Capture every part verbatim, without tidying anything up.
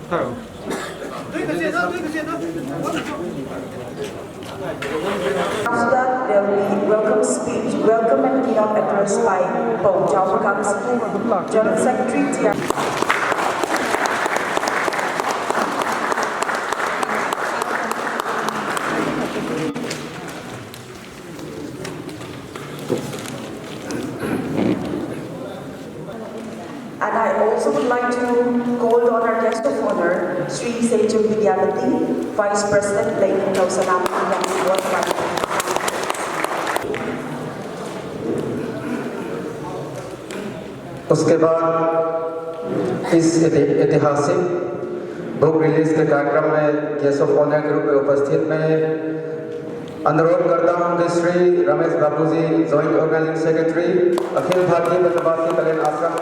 After that, there will be welcome speech, welcome and keynote address by Pou Chao Pakam, General Secretary, T R. And I also would like to call on our guest of honor, Shri Seichung Vidyapati, Vice President, Leingtao Sanam Indian Sport Club. उसके बाद इस ऐति-, ऐतिहासिक book release के कार्यक्रम में guest of honour के रूप में उपस्थित मैं अनुरोध करता हूं कि श्री रमेश बाबू जी, ज्वाइंट ऑर्गेनाइजिंग सेक्रेटरी, अखिल भारतीय वनवासी कल्याण आश्रम,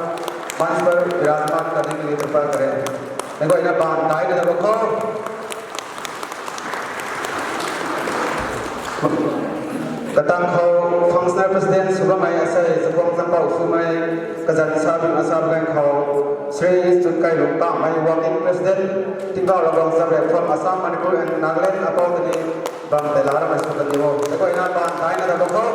मंच पर विराजमान करने के लिए कृपा करें। देखो, इन्हें बांध दाई दे देखो। Katang khou functional president swbammei asei Chakhwang Champou swmei kazanc sa bin asap ganv khou, Shri Chunkai Lungtamei, working president, Tingkauh Ravguangc Chabre from Assam, Manipur and Nagaland, apou tini bam tei la ramei sw kan di o. Tei guayna bam taina ta bam khou.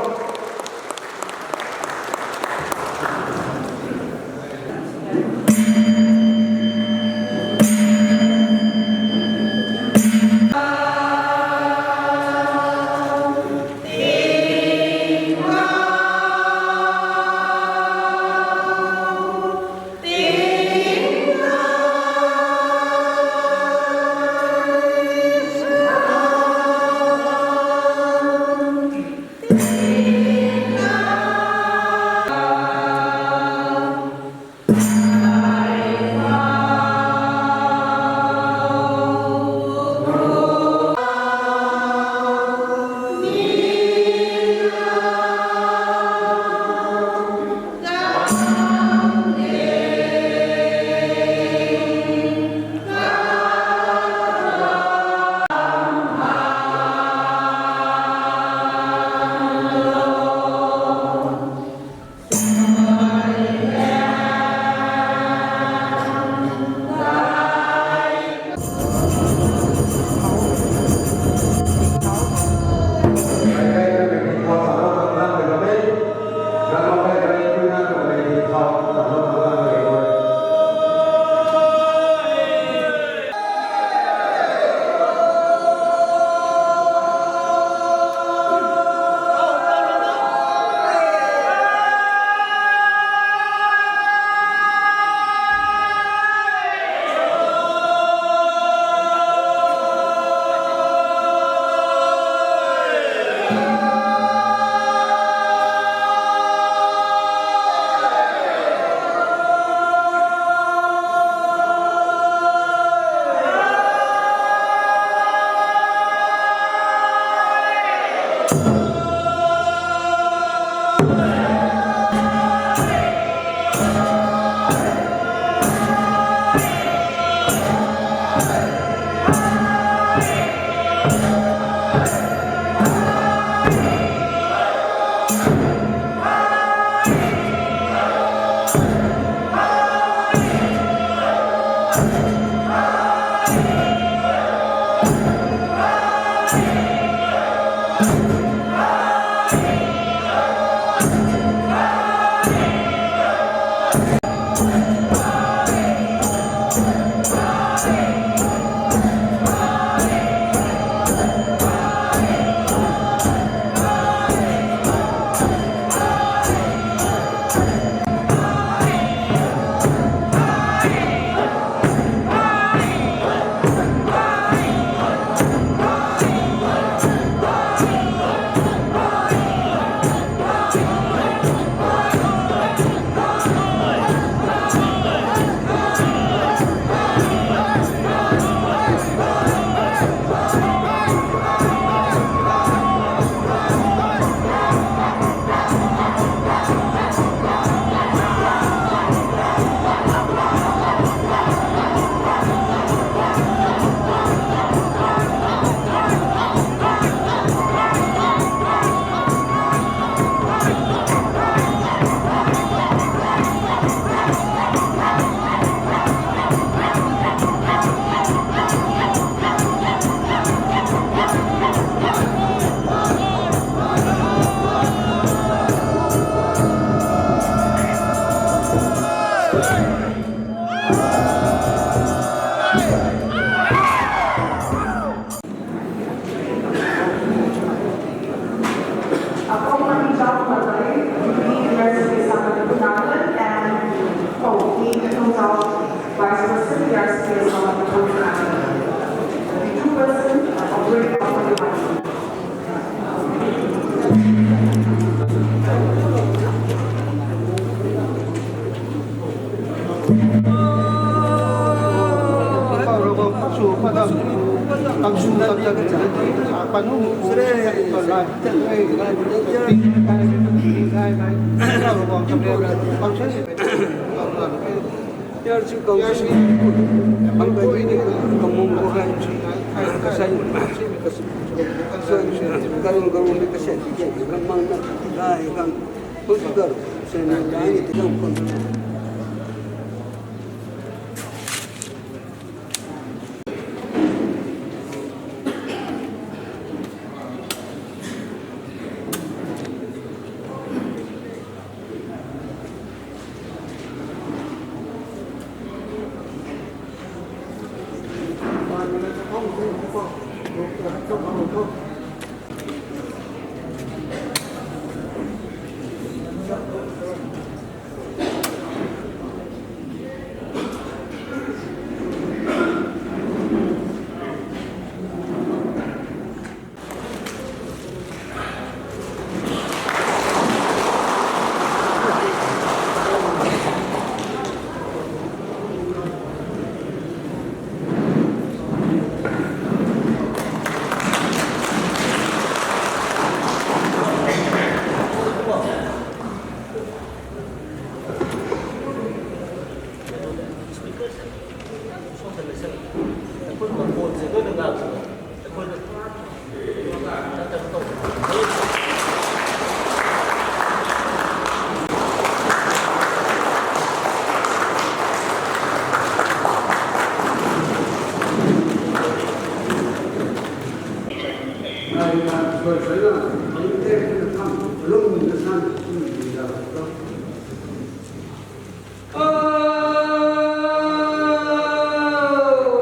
Yar chu kau chu, bang kai ni kamung ko hai chu, kasai, kasai, kasai, karung karung ni kasai, kasai, kan mang na, kai kan, ko chu kar, sen na dai ni tikam kon.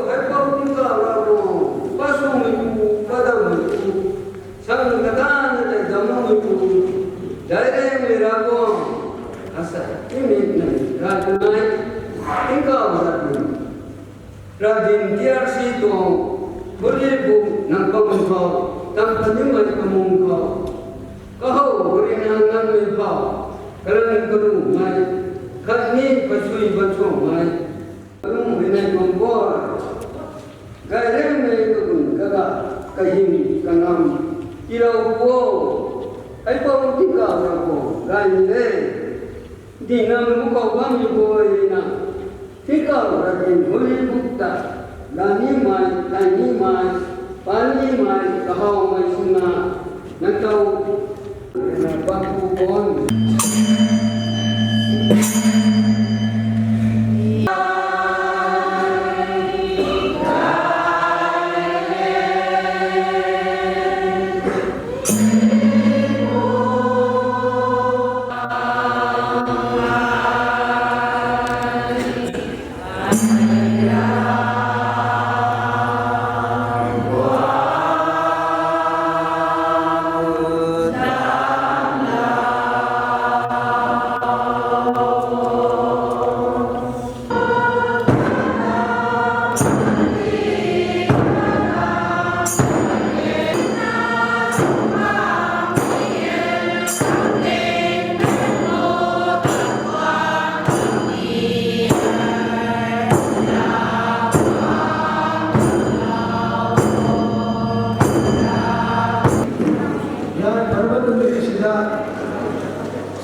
Hei pau tingkauh Ravguangc, pasumeipu, padangmeipu, sang kadanv tei damloumeipu, dairengmei Ravguangc, asei tingmik nai, rai nai, tingkauh Ravguangc. Ravdin T R C tuang, Holy Book nang pamung khou, tam kanimei kamung khou, kahow rui nang nganmei phou, kalang karumei, khatni pasui banchuangmei, kalung rui nai tuang bor, gairengmei kagun kaga, kahym kangam, tiilou pu o, hei pau tingkauh Ravguangc, gay ni e. Dina mukau bammei guay na, tingkauh Ravguangc Holy Book ta, lanimei, tainimei, panimei, kahawmei swna, nang tau, bampu bon. Yar parbat nunc sida,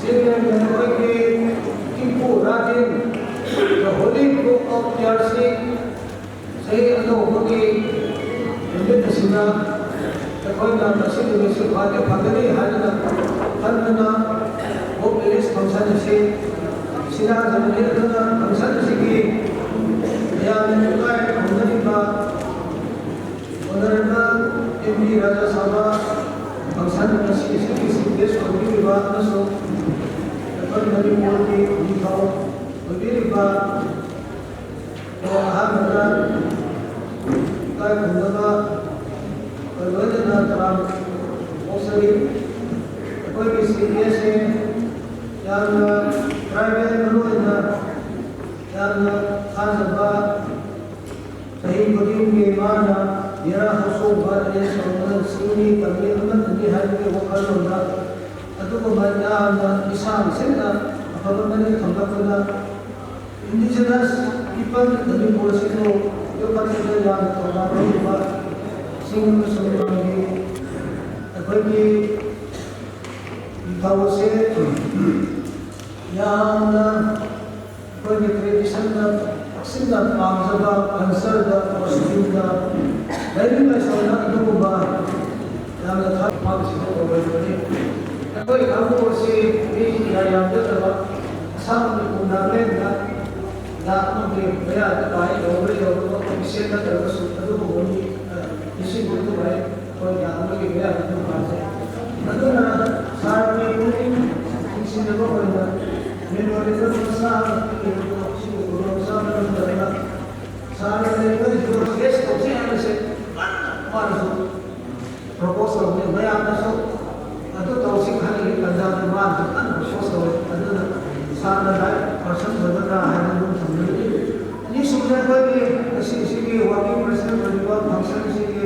senior nunc ki, Tingpu Ravdin, the Holy Book of T R C, sei ano hoki, nunc sida, ta koi na ta si nunc si pha te pha te ni hai na, han na, book list function si, sida zan ni na function si ki, ya ni kai, function ni ba, Honorable M P Rajya Sabha, function na C C P C P S Committee ba na so, Honorable Manipur ki Nithau, Honorable ba, Honorable Hamada, Kai Khundaba, Honorable Tram, Osari, Honorable C P S A, Honorable Tribal Honorable, Honorable Khazaba, Khou ding ke mana, yara khou sung ba, e song na, sing ni, tam ni, aman ni, hai ni, wakhan lou na. Atu ko mai na, na, isang sen na, akhaba mani kham na ko na. Indigenous people, Manipur si ko, yo pa ni na ya na ko na, ro ba, sing na sung na ni. Akhoi ni, ntau se, ya na, ꯑꯩꯈꯣꯏꯒꯤ tradition ꯗ, ꯊꯛꯁꯤꯟꯗ ꯄꯥꯝꯖꯕ, culture ꯗ, costume ꯗ, ꯂꯥꯏꯅꯤꯡ ꯂꯥꯏꯁꯣꯟꯗ ꯑꯗꯨꯒꯨꯝꯕ ꯌꯥꯝꯅ ꯊꯋꯥꯏ ꯄꯥꯝꯕꯁꯤꯡ ꯑꯣꯏꯕꯅꯤ꯫ ꯑꯩꯈꯣꯏ ꯀꯥꯡꯕꯨ ꯑꯁꯤ ꯃꯤ ꯌꯥꯝ ꯌꯥꯝꯖꯗꯕ, ꯑꯁꯥꯝ ꯃꯅꯤꯄꯨꯔ ꯅꯥꯒꯥꯂꯦꯟꯗ ꯂꯥꯈ ꯑꯃꯒꯤ ꯃꯌꯥꯗ ꯇꯥꯏ, ꯌꯧꯕ꯭ꯔꯥ ꯌꯧꯗꯕ official ꯅꯠꯇ꯭ꯔꯒꯁꯨ ꯑꯗꯨꯒꯨꯝꯕ ꯃꯤ, ꯑ, ꯂꯤꯁꯤꯡ ꯇꯔꯨꯛ ꯍꯥꯏ꯫ ꯑꯩꯈꯣꯏ ꯌꯥꯝꯕꯒꯤ ꯃꯌꯥꯝ ꯑꯗꯨꯝ ꯄꯥꯖꯩ꯫ ꯑꯗꯨꯅ ꯁꯥꯔꯒꯤ ꯄꯨꯛꯅꯤꯡ ꯅꯨꯡꯁꯤꯅꯕ ꯑꯣꯏꯅ memorial ꯃꯆꯥ ꯑꯃ ꯄꯤꯔꯤꯕꯗꯣ ꯁꯤꯒꯤ ꯈꯨꯗꯣꯡ ꯆꯥꯕ ꯅꯠꯇ꯭ꯔꯒ ꯁꯥꯔꯅ ꯂꯩꯕ ꯍꯤꯔꯣ guest ꯇꯧꯁꯤ ꯍꯥꯏꯕꯁꯦ ꯀꯟꯅ ꯃꯥꯅꯁꯨ propose ꯇꯧꯕꯅꯤ꯫ ꯃꯌꯥꯝꯅꯁꯨ ꯑꯗꯨ ꯇꯧꯁꯤ ꯍꯥꯏꯕꯒꯤ ꯇꯥꯟꯖꯥꯗꯨ ꯃꯥꯅꯁꯨ ꯀꯟꯅ propose ꯇꯧꯋꯦ꯫ ꯑꯗꯨꯅ ꯁꯥꯔꯅ right person ꯑꯣꯏꯒꯗ꯭ꯔꯥ ꯍꯥꯏꯅ ꯑꯗꯨꯝ ꯊꯝꯖꯕꯅꯤ꯫ ꯑꯅꯤꯁꯨꯕꯗ ꯑꯩꯈꯣꯏꯒꯤ ꯉꯁꯤ ꯁꯤꯒꯤ working president ꯑꯣꯏꯔꯤꯕ, function ꯁꯤꯒꯤ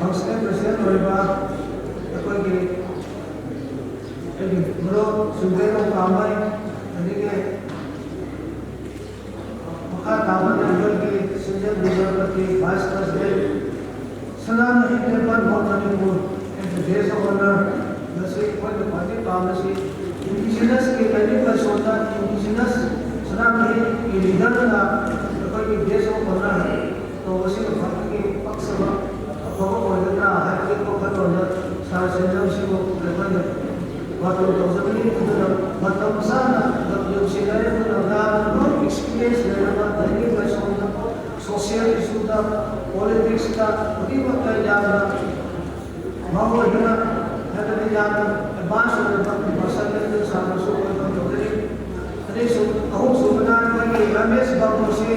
functional president ꯑꯣꯏꯔꯤꯕ ꯑꯩꯈꯣꯏꯒꯤ ꯑꯩꯒꯤ ꯃꯔꯨꯞ ꯁꯨꯟꯗ꯭ꯔꯦꯟ ꯅꯣꯡꯄꯥꯝꯃꯩ, ꯑꯗꯒꯤ ꯃꯈꯥ ꯇꯥꯕ ꯑꯩꯈꯣꯏꯒꯤ senior leader party vice president, Sanamahit Temple Board Manipur, and the guest of honor, ꯉꯁꯤ ꯑꯩꯈꯣꯏꯅ ꯈ꯭ꯋꯥꯏꯗꯒꯤ ꯄꯥꯝꯕꯁꯤ indigenous ꯀꯤ ꯂꯥꯏꯅꯤꯡ ꯂꯥꯏꯁꯣꯟꯗ indigenous ꯁꯅꯥꯃꯍꯤꯒꯤ leader ꯅ ꯑꯩꯈꯣꯏꯒꯤ guest of honor ꯇꯧꯕꯁꯤꯅ ꯈ꯭ꯋꯥꯏꯗꯒꯤ ꯄꯛꯆꯕ ꯑꯐꯕ ꯑꯣꯏꯒꯗ꯭ꯔꯥ ꯍꯥꯏꯕꯒꯤ ꯋꯥꯈꯜꯂꯣꯟꯗ ꯁꯥꯔ ꯁꯦꯟꯖꯝꯁꯤꯕꯨ ꯑꯩꯈꯣꯏꯅ ꯕꯥꯇꯣꯟ ꯇꯧꯖꯒꯅꯤ꯫ ꯑꯗꯨꯅ ꯃꯇꯝ ꯆꯥꯅ ꯂꯝ ꯌꯧꯁꯤꯜꯂꯦ꯫ ꯑꯗꯨꯅ ꯌꯥꯝꯅ ꯂꯣꯏ experience ꯂꯩꯔꯕ ꯂꯥꯏꯅꯤꯡ ꯂꯥꯏꯁꯣꯟꯗ, social issue ꯗ, politics ꯇ ꯈꯨꯗꯤꯡꯃꯛꯇ ꯌꯥꯝꯅ ꯃꯔꯨꯑꯣꯏꯕꯅ ꯍꯥꯏꯕꯗꯤ ꯌꯥꯝꯅ advance ꯑꯣꯏꯔꯕ person ꯅꯤ꯫ ꯑꯗꯨ ꯁꯥꯔꯅꯁꯨ ꯑꯣꯏꯕ ꯉꯝꯒꯅꯤ꯫ ꯑꯅꯤꯁꯨ-, ꯑꯍꯨꯝꯁꯨꯕꯗ ꯑꯩꯈꯣꯏꯒꯤ ꯔꯥꯃꯦꯁ ꯕꯥꯕꯨꯁꯤ,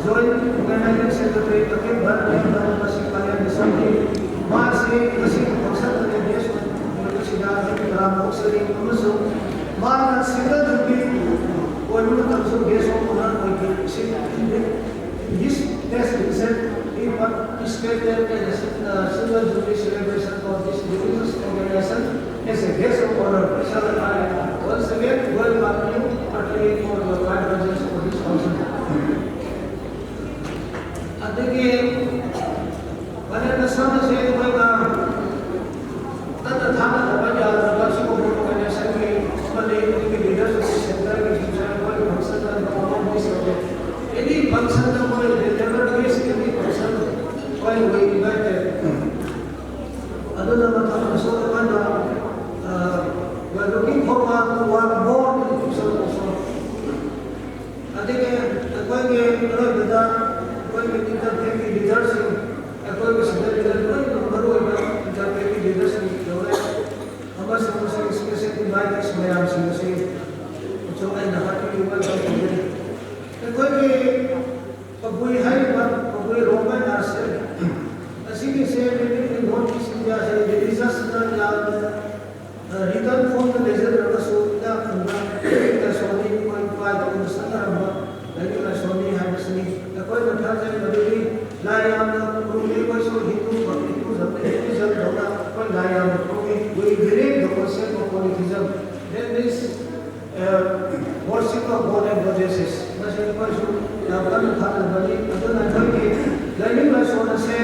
Joint Organizing Secretary, ꯑꯀꯤꯝ ꯚꯥꯔꯠ ꯅꯤꯌꯝ ꯗꯦꯃꯣꯀ꯭ꯔꯦꯁꯤ ꯄꯥꯔꯂꯤꯌꯥꯃꯦꯟ ꯑꯦꯁꯦꯝꯕ꯭ꯂꯤ, ꯃꯥꯁꯤ ꯉꯁꯤꯒꯤ function ꯑꯗꯨꯗ guest ꯑꯣꯏꯕꯁꯤꯗ ꯑꯩꯈꯣꯏꯒꯤ ꯇꯔꯥꯝꯅ ꯑꯣꯛꯆꯔꯤ꯫ ꯑꯃꯁꯨꯡ ꯃꯥꯅ Silver Jubilee ꯑꯣꯏꯕ ꯃꯇꯝꯁꯨ guest of honor ꯑꯣꯏꯈꯤ꯫ ꯁꯤ his best wishes, he participated in the, uh, Silver Jubilee celebration of this religious organization as a guest of honor. Shall I once again welcome you heartily for your kind presence for this function. ꯑꯗꯒꯤ ꯃꯅꯦꯅ ꯁꯝꯅꯁꯦ ꯑꯩꯈꯣꯏꯅ ꯇꯠꯅ ꯊꯥꯅꯗꯕ ꯌꯥꯗ꯭ꯔꯕ ꯁꯤꯒꯨꯝꯕ organization ꯒꯤ ꯑꯃꯗꯤ ꯑꯗꯨꯒꯤ leaders ꯀꯤ centre ꯒꯤ future ꯑꯩꯈꯣꯏ function ꯗ ꯑꯃ miss ꯇꯧꯗꯦ꯫ Any function ꯗ ꯑꯩꯈꯣꯏ they never miss any function, ꯑꯩꯈꯣꯏ we invited꯫ ꯑꯗꯨꯅ ꯃꯊꯪꯗꯁꯨ ꯑꯩꯈꯣꯏꯅ, uh, we are looking forward to work more in the future also. ꯑꯗꯒꯤ ꯑꯩꯈꯣꯏꯒꯤ ꯑꯔꯣꯏꯕꯗ ꯑꯩꯈꯣꯏꯒꯤ interfaith ꯀꯤ leader ꯁꯤꯡ, ꯑꯩꯈꯣꯏꯒꯤ ꯁꯤꯗ leader ꯂꯣꯏꯅꯃꯛ ꯃꯔꯨꯑꯣꯏꯕ interfaith ꯀꯤ leader ꯁꯤꯡ ꯌꯧꯔꯦ꯫ ꯑꯃꯁꯨꯡ ꯃꯁꯤꯒꯤ special invitees ꯃꯌꯥꯝꯁꯤꯡ ꯑꯁꯤ ꯁꯨ ꯑꯩꯅ heartily welcome ꯇꯧꯖꯔꯤ꯫ ꯑꯩꯈꯣꯏꯒꯤ ꯀꯕꯨꯏ ꯍꯥꯏꯔꯤꯕ ꯀꯕꯨꯏ ꯔꯣꯡꯃꯩ ꯅꯥꯁꯦ ꯑꯁꯤꯒꯤꯁꯦ ꯃꯤꯅꯤꯡ ꯂꯣꯟꯒꯤ ꯁꯤꯟꯕꯤꯌꯥꯁꯦ religious ꯅ ꯌꯥꯝꯅ written form ꯗ ꯂꯩꯖꯗ꯭ꯔꯒꯁꯨ ꯏꯅꯥꯛ ꯈꯨꯟꯕ ꯂꯥꯏꯔꯤꯛ ꯂꯥꯏꯁꯣꯟꯅꯤ, ꯏꯄꯥ ꯏꯄꯨꯅ ꯆꯠꯅꯔꯝꯕ ꯂꯥꯏꯔꯤꯛ ꯂꯥꯏꯁꯣꯟꯅꯤ ꯍꯥꯏꯕꯁꯤꯅꯤ꯫ ꯑꯩꯈꯣꯏꯅ ꯊꯥꯖꯩ ꯃꯗꯨꯗꯤ ꯂꯥꯏ ꯌꯥꯝꯅ ꯈꯨꯔꯨꯝꯃꯤ, ꯑꯩꯈꯣꯏꯁꯨ ꯍꯤꯟꯗꯨ ꯍꯤꯟꯗꯨꯖꯝ ꯍꯤꯟꯗꯨꯏꯖꯝꯗꯧꯅ ꯑꯩꯈꯣꯏ ꯂꯥꯏ ꯌꯥꯝꯅ ꯈꯨꯔꯨꯝꯃꯤ꯫ We believe the concept of polytheism, that is, uh, worship of God and goddesses. ꯃꯁꯤ ꯑꯩꯈꯣꯏꯁꯨ ꯌꯥꯝ ꯀꯟꯅ ꯊꯥꯖꯕꯅꯤ꯫ ꯑꯗꯨꯅ ꯑꯩꯈꯣꯏꯒꯤ ꯂꯥꯏꯅꯤꯡ ꯂꯥꯏꯁꯣꯟ ꯑꯁꯦ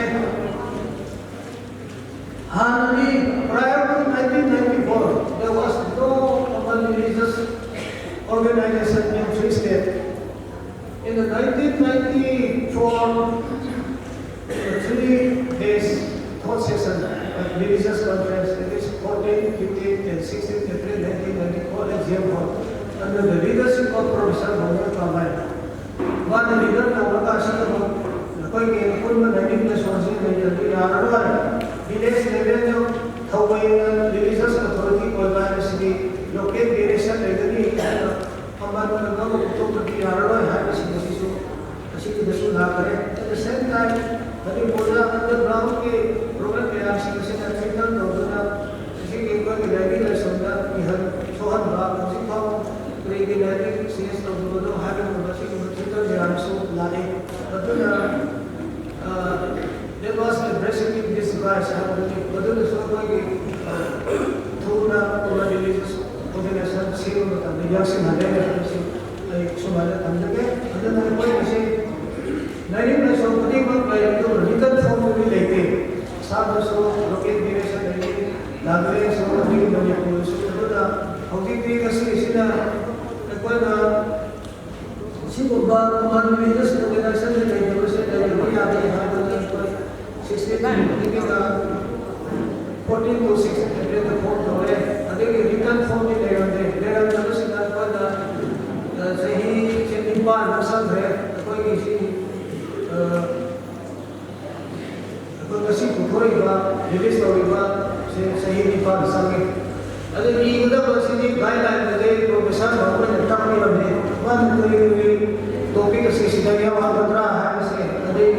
ꯍꯥꯟꯅꯗꯤ, prior to nineteen ninety-four, there was no common religious organization in Sri State. In the nineteen ninety-four, the three days thought session at religious conference, that is fourteen, fifteen and sixteen April nineteen ninety-four at Ziam Hall, under the leadership of Professor Bhanu Kamai. ꯃꯥꯅ leader ꯇꯧꯔꯒ ꯑꯁꯤꯗ ꯑꯩꯈꯣꯏꯒꯤ ꯑꯄꯨꯟꯕ ꯂꯥꯏꯅꯤꯡ ꯂꯥꯏꯁꯣꯟꯁꯤ ꯂꯩꯇ꯭ꯔꯗꯤ ꯌꯥꯔꯔꯣꯏ꯫ Village level ꯗ ꯊꯧꯑꯣꯏꯅ religious authority ꯑꯣꯏꯕ ꯍꯥꯏꯕꯁꯤꯗꯤ local variation ꯂꯩꯒꯅꯤ ꯍꯥꯏꯅ ꯐꯝꯕꯥꯜ ꯀꯟꯕ ꯄꯨꯊꯣꯛꯇ꯭ꯔꯗꯤ ꯌꯥꯔꯔꯣꯏ ꯍꯥꯏꯕꯁꯤꯡ ꯑꯁꯤꯁꯨ ꯑꯁꯤꯒꯤꯗꯁꯨ ꯂꯥꯛꯈ꯭ꯔꯦ꯫ At the same time, ꯃꯅꯤꯄꯨꯔꯗ underground ꯀꯤ problem ꯃꯌꯥꯝꯁꯤꯡ ꯑꯁꯤꯅ treatment ꯇꯧꯗꯨꯅ ꯑꯁꯤꯒꯤ ꯑꯩꯈꯣꯏꯒꯤ ꯂꯥꯏꯔꯤꯛ ꯂꯥꯏꯁꯣꯟꯗ ꯏꯍꯟ ꯊꯣꯛꯍꯟꯕ, ꯍꯧꯖꯤꯛ ꯐꯥꯎ ꯀꯔꯤꯒꯤ ꯂꯥꯏꯔꯤꯛ change ꯇꯧꯗꯕꯅꯣ ꯍꯥꯏꯕꯒꯨꯝꯕ ꯁꯤꯒꯨꯝꯕ treatment ꯃꯌꯥꯝꯁꯨ ꯂꯥꯛꯏ꯫ ꯑꯗꯨꯅ ꯁꯥꯕꯗꯨꯅꯤ꯫ ꯃꯗꯨꯅꯁꯨ ꯑꯩꯈꯣꯏꯒꯤ ꯊꯨꯅ ꯇꯣꯉꯥꯟ ꯔꯤꯂꯤꯖꯁ ꯑꯣꯔꯒꯅꯥꯏꯖꯦꯁꯟ ꯁꯦꯝꯕ ꯃꯇꯝꯗ ꯌꯥꯡꯁꯤꯟꯍꯜꯂꯦ ꯍꯥꯏꯕꯁꯤ ꯑꯩ ꯁꯨꯃꯥꯏꯅ ꯊꯝꯖꯒꯦ꯫ ꯑꯗꯨꯅ ꯑꯩꯈꯣꯏ ꯉꯁꯤ ꯂꯥꯏꯅꯤꯡ ꯂꯥꯏꯁꯣꯟ ꯈꯨꯗꯤꯡꯃꯛ ꯂꯩ, ꯑꯗꯨꯕꯨ ꯔꯤꯇꯟ ꯐꯣꯔꯝꯗꯨꯗꯤ ꯂꯩꯇꯦ꯫ ꯑꯁꯥꯝꯗꯁꯨ ꯂꯣꯀꯦꯜ ꯃꯤꯔꯦꯁꯟ ꯂꯩꯇꯦ, ꯅꯥꯒꯥꯂꯦꯟꯁꯨ, ꯑꯗꯨꯒꯤ ꯃꯅꯤꯄꯨꯔꯗꯁꯨ꯫ ꯑꯗꯨꯅ ꯍꯧꯖꯤꯛꯇꯤ ꯉꯁꯤꯁꯤꯅ ꯑꯩꯈꯣꯏꯅ ꯁꯤꯒꯨꯝꯕ ꯀꯃꯟ ꯔꯤꯂꯤꯖꯁ ꯑꯣꯔꯒꯅꯥꯏꯖꯦꯁꯟ ꯂꯩꯇꯕꯁꯦ ꯂꯩꯇꯕ ꯌꯥꯗꯦ ꯍꯥꯏꯕꯗ ꯑꯩꯈꯣꯏ sixteen fourteen two sixteen hundred form ꯇꯧꯔꯦ꯫ ꯑꯗꯒꯤ ꯔꯤꯇꯟ ꯐꯣꯔꯝꯗꯤ ꯂꯩꯔꯝꯗꯦ꯫ ꯂꯩꯔꯝꯗꯕꯁꯤꯅ ꯑꯩꯈꯣꯏꯅ, ꯑ, ꯆꯍꯤ ꯅꯤꯄꯥꯟ ꯂꯧꯁꯟꯈ꯭ꯔꯦ ꯑꯩꯈꯣꯏꯒꯤ ꯁꯤ, ꯑ, ꯑꯩꯈꯣꯏ ꯉꯁꯤ ꯄꯨꯊꯣꯔꯛꯏꯕ, ꯔꯤꯂꯤꯖ ꯇꯧꯔꯤꯕ ꯁꯤ ꯆꯍꯤ ꯅꯤꯄꯥꯟ ꯆꯪꯉꯦ꯫ ꯑꯗꯨ ꯏꯒꯗꯕ ꯁꯤꯗꯤ ꯒꯥꯏꯗꯂꯥꯏꯟꯗꯗꯤ ꯄ꯭ꯔꯣꯐꯦꯁꯔ ꯃꯈꯣꯏꯅ ꯇꯥꯛꯄꯤꯔꯝꯃꯤ꯫ ꯃꯥꯅ ꯀꯔꯤ ꯀꯔꯤ ꯇꯣꯄꯤꯛ ꯑꯁꯤ ꯁꯤꯗ ꯌꯥꯎꯍꯟꯒꯗ꯭ꯔꯥ ꯍꯥꯏꯕꯁꯦ, ꯑꯗꯩ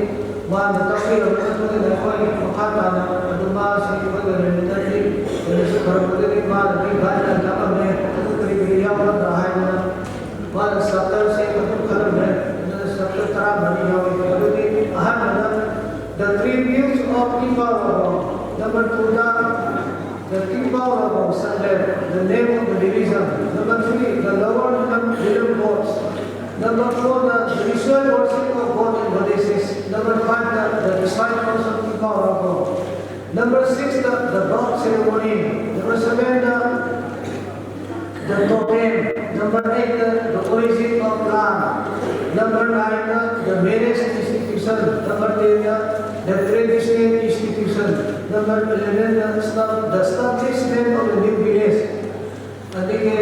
ꯃꯥꯅ ꯇꯥꯛꯄꯤꯔꯝꯕ ꯃꯇꯨꯡꯗ ꯑꯩꯈꯣꯏ ꯃꯈꯥ ꯇꯥꯅ ꯑꯗꯨ ꯃꯥꯁꯤ ꯑꯩꯈꯣꯏꯒ ꯂꯩꯃꯤꯟꯅꯔꯤ, ꯂꯩꯔꯁꯨ ꯐꯔꯛꯄꯗꯗꯤ ꯃꯥꯅꯗꯤ ꯒꯥꯏꯗꯂꯥꯏꯟ ꯇꯥꯛꯂꯝꯃꯦ꯫ ꯑꯗꯨ ꯀꯔꯤ ꯀꯔꯤ ꯌꯥꯎꯒꯗ꯭ꯔꯥ ꯍꯥꯏꯗꯅ ꯃꯥꯅ ꯆꯦꯞꯇꯔꯁꯦ ꯑꯗꯨꯝ ꯈꯜꯂꯝꯃꯦ꯫ ꯑꯗꯨꯅ ꯆꯦꯞꯇꯔ ꯇꯔꯥꯃꯔꯤ ꯌꯥꯎꯋꯤ꯫ ꯑꯗꯨꯗꯤ ꯑꯍꯥꯟꯕꯗ The Tributes of Tipauraho, number two ꯗ The Tipauraho Sanglen, the name of the division. Number three, the Lower Limam Village Gods. Number four, the ritual worship of God and goddesses. Number five, the, the disciples of Tipauraho. Number six, the, the birth ceremony. Number seven, the, the totem. Number eight, the, the origin of land. Number nine, the, the marriage institution. Number ten, the, the traditional institution. Number eleven, the, stab- the establishment of the new village. ꯑꯗꯒꯤ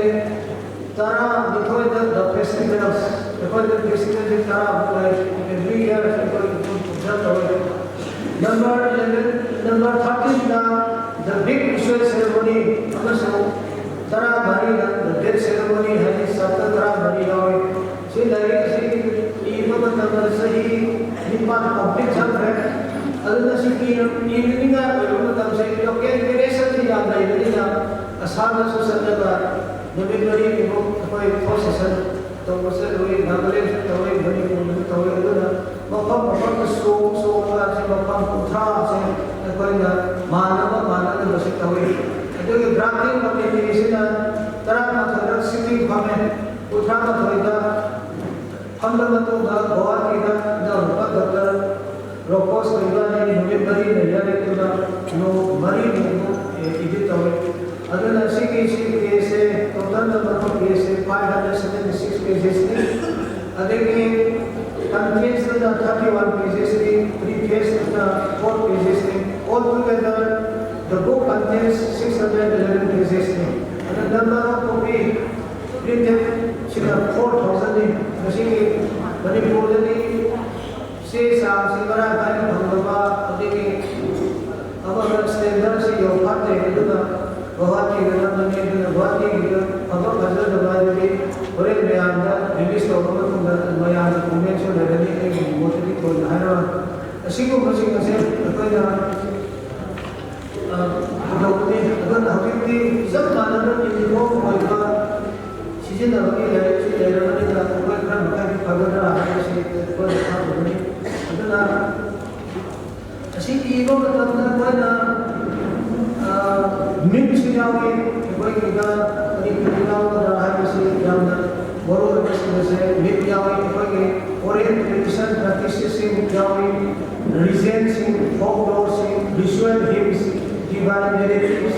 ꯇꯔꯥꯅꯤꯊꯣꯏꯗ the festivals, ꯑꯩꯈꯣꯏꯗ festival ꯁꯤ ꯇꯔꯥꯃꯨꯛ ꯂꯩ, every year ꯑꯩꯈꯣꯏ ꯑꯗꯨꯝ observe ꯇꯧꯋꯦ꯫ Number eleven, number thirteen ꯗ the big ritual ceremony ꯑꯃꯁꯨꯡ ꯇꯔꯥꯃꯔꯤꯗ the death ceremony ꯍꯥꯏꯗꯤ ꯆꯦꯞꯇꯔ ꯇꯔꯥꯃꯔꯤ ꯌꯥꯎꯋꯤ꯫ ꯁꯤ ꯂꯥꯏꯔꯤꯛ ꯑꯁꯤ ꯏꯕ ꯃꯇꯝꯗ ꯆꯍꯤ ꯅꯤꯄꯥꯟ complete ꯆꯪꯈ꯭ꯔꯦ꯫ ꯑꯗꯨꯅ ꯁꯤ ꯏꯔ- ꯏꯅꯅꯤꯡꯉꯥꯏ ꯑꯣꯏꯕ ꯃꯇꯝꯁꯦ ꯂꯣꯀꯦꯜ ꯚꯦꯔꯤꯌꯦꯁꯟꯁꯤ ꯌꯥꯝ ꯂꯩꯕꯅꯤꯅ ꯑꯁꯥꯝꯗꯁꯨ ꯆꯠꯂꯒ ꯅꯨꯃꯤꯠ ꯃꯔꯤꯅꯤꯃꯨꯛ ꯑꯩꯈꯣꯏ ꯐꯣꯔꯠ ꯁꯦꯁꯟ ꯇꯧꯕ ꯆꯠꯂꯨꯏ, ꯅꯥꯒꯥꯂꯦꯟꯁꯨ ꯇꯧꯏ, ꯃꯅꯤꯄꯨꯔꯗꯁꯨ ꯇꯧꯏ꯫ ꯑꯗꯨꯅ ꯃꯐꯝ ꯃꯐꯝꯗ ꯁꯣꯡ ꯁꯣꯡꯕ ꯑꯁꯤ ꯃꯐꯝ ꯀꯨꯟꯊ꯭ꯔꯥꯁꯦ ꯑꯩꯈꯣꯏꯅ ꯃꯥꯟꯅꯕ ꯃꯥꯟꯅꯗꯕꯁꯤ ꯇꯧꯏ꯫ ꯑꯗꯨꯒꯤ ꯗ꯭ꯔꯥꯐꯇꯤꯡ ꯀꯃꯤꯇꯤꯁꯤꯅ ꯇꯔꯥꯃꯥꯊꯣꯏꯗ ꯁꯤꯇꯤꯡ ꯐꯝꯃꯦ, ꯀꯨꯟꯊ꯭ꯔꯥꯃꯥꯊꯣꯏꯗ ꯐꯝꯂꯕ ꯃꯇꯨꯡꯗ ꯒꯧꯍꯥꯇꯤꯗ ꯏꯅꯥꯎꯅꯨꯄꯥ ꯗꯣꯛꯇꯔ ꯔꯣꯀꯣꯁ ꯀ ꯏꯕꯥꯅꯤ ꯅꯨꯃꯤꯠ ꯃꯔꯤ ꯂꯩꯅꯔꯦ꯫ ꯑꯗꯨꯅ ꯅꯣꯡ ꯃꯔꯤ ꯅꯣꯡꯃ ꯑꯦ, edit ꯇꯧꯋꯦ꯫ ꯑꯗꯨꯅ ꯁꯤꯒꯤ ꯁꯤ case ꯁꯦ total number of case ꯁꯦ five hundred seventy six cases ꯅꯤ꯫ ꯑꯗꯒꯤ contents ꯅ thirty one cases ꯅꯤ, preface ꯅ four cases ꯅꯤ꯫ All together the book contains six hundred eleven cases ꯅꯤ꯫ ꯑꯗ number of copy printed ꯁꯤꯅ four thousand ꯅꯤ꯫ ꯃꯁꯤꯒꯤ ꯃꯅꯤꯄꯨꯔꯗꯗꯤ ꯆꯦ ꯆꯥꯡꯁꯤ ꯃꯔꯥꯡ ꯀꯥꯏꯅ ꯐꯪꯗꯕ, ꯑꯗꯒꯤ ꯑꯃꯒ standard ꯁꯤ ꯌꯧꯐꯥꯠꯇꯦ꯫ ꯑꯗꯨꯅ ꯒꯧꯍꯥꯇꯤꯗ ꯅꯝꯕꯅꯤ꯫ ꯑꯗꯨꯅ ꯒꯧꯍꯥꯇꯤꯒꯤꯗ ꯐꯕ ꯐꯖꯗꯕ ꯍꯥꯏꯕꯗꯤ ꯍꯣꯔꯦꯟ ꯃꯌꯥꯝꯗ release ꯇꯧꯔꯕ ꯃꯇꯨꯡꯗ ꯃꯌꯥꯝꯒꯤ comment ꯁꯨ ꯂꯩꯔꯅꯤ꯫ ꯑꯩꯒꯤ ꯃꯣꯠꯇꯗꯤ ꯊꯣꯏꯅ ꯍꯥꯏꯔꯔꯣꯏ꯫ ꯑꯁꯤꯒꯨꯝꯕꯁꯤꯡ ꯑꯁꯦ ꯑꯩꯈꯣꯏꯅ ꯑ, ꯄꯨꯊꯣꯛꯄꯅꯤ꯫ ꯑꯗꯨꯅ ꯍꯧꯖꯤꯛꯇꯤ ꯆꯞ ꯃꯥꯟꯅꯅ uniform ꯑꯣꯏꯕ ꯁꯤꯖꯤꯟꯅꯕꯒꯤ ꯂꯥꯏꯔꯤꯛꯁꯤ ꯂꯩꯔꯕꯅꯤꯅ ꯑꯩꯈꯣꯏ ꯈꯔ ꯃꯈꯩꯗꯤ ꯐꯒꯗ꯭ꯔꯥ ꯍꯥꯏꯕꯁꯤ ꯑꯩꯈꯣꯏꯅ ꯈꯪꯗꯕꯅꯤ꯫ ꯑꯗꯨꯅ ꯑꯁꯤ ꯏꯕ ꯃꯇꯝꯗ ꯑꯩꯈꯣꯏꯅ, ꯑ, ꯃꯤꯠꯁꯨ ꯌꯥꯎꯏ, ꯑꯩꯈꯣꯏꯒꯤꯗ ꯀꯔꯤ ꯀꯔꯤ ꯌꯥꯎꯒꯗ꯭ꯔꯥ ꯍꯥꯏꯕꯁꯤ ꯌꯥꯝꯅ ꯃꯔꯨ ꯑꯣꯏꯕꯁꯤꯡ ꯑꯁꯦ ꯃꯤꯠ ꯌꯥꯎꯏ, ꯑꯩꯈꯣꯏꯒꯤ oral tradition practices ꯁꯤꯡ ꯌꯥꯎꯏ, legend ꯁꯤꯡ, folklore ꯁꯤꯡ, ritual hymns, divine narratives,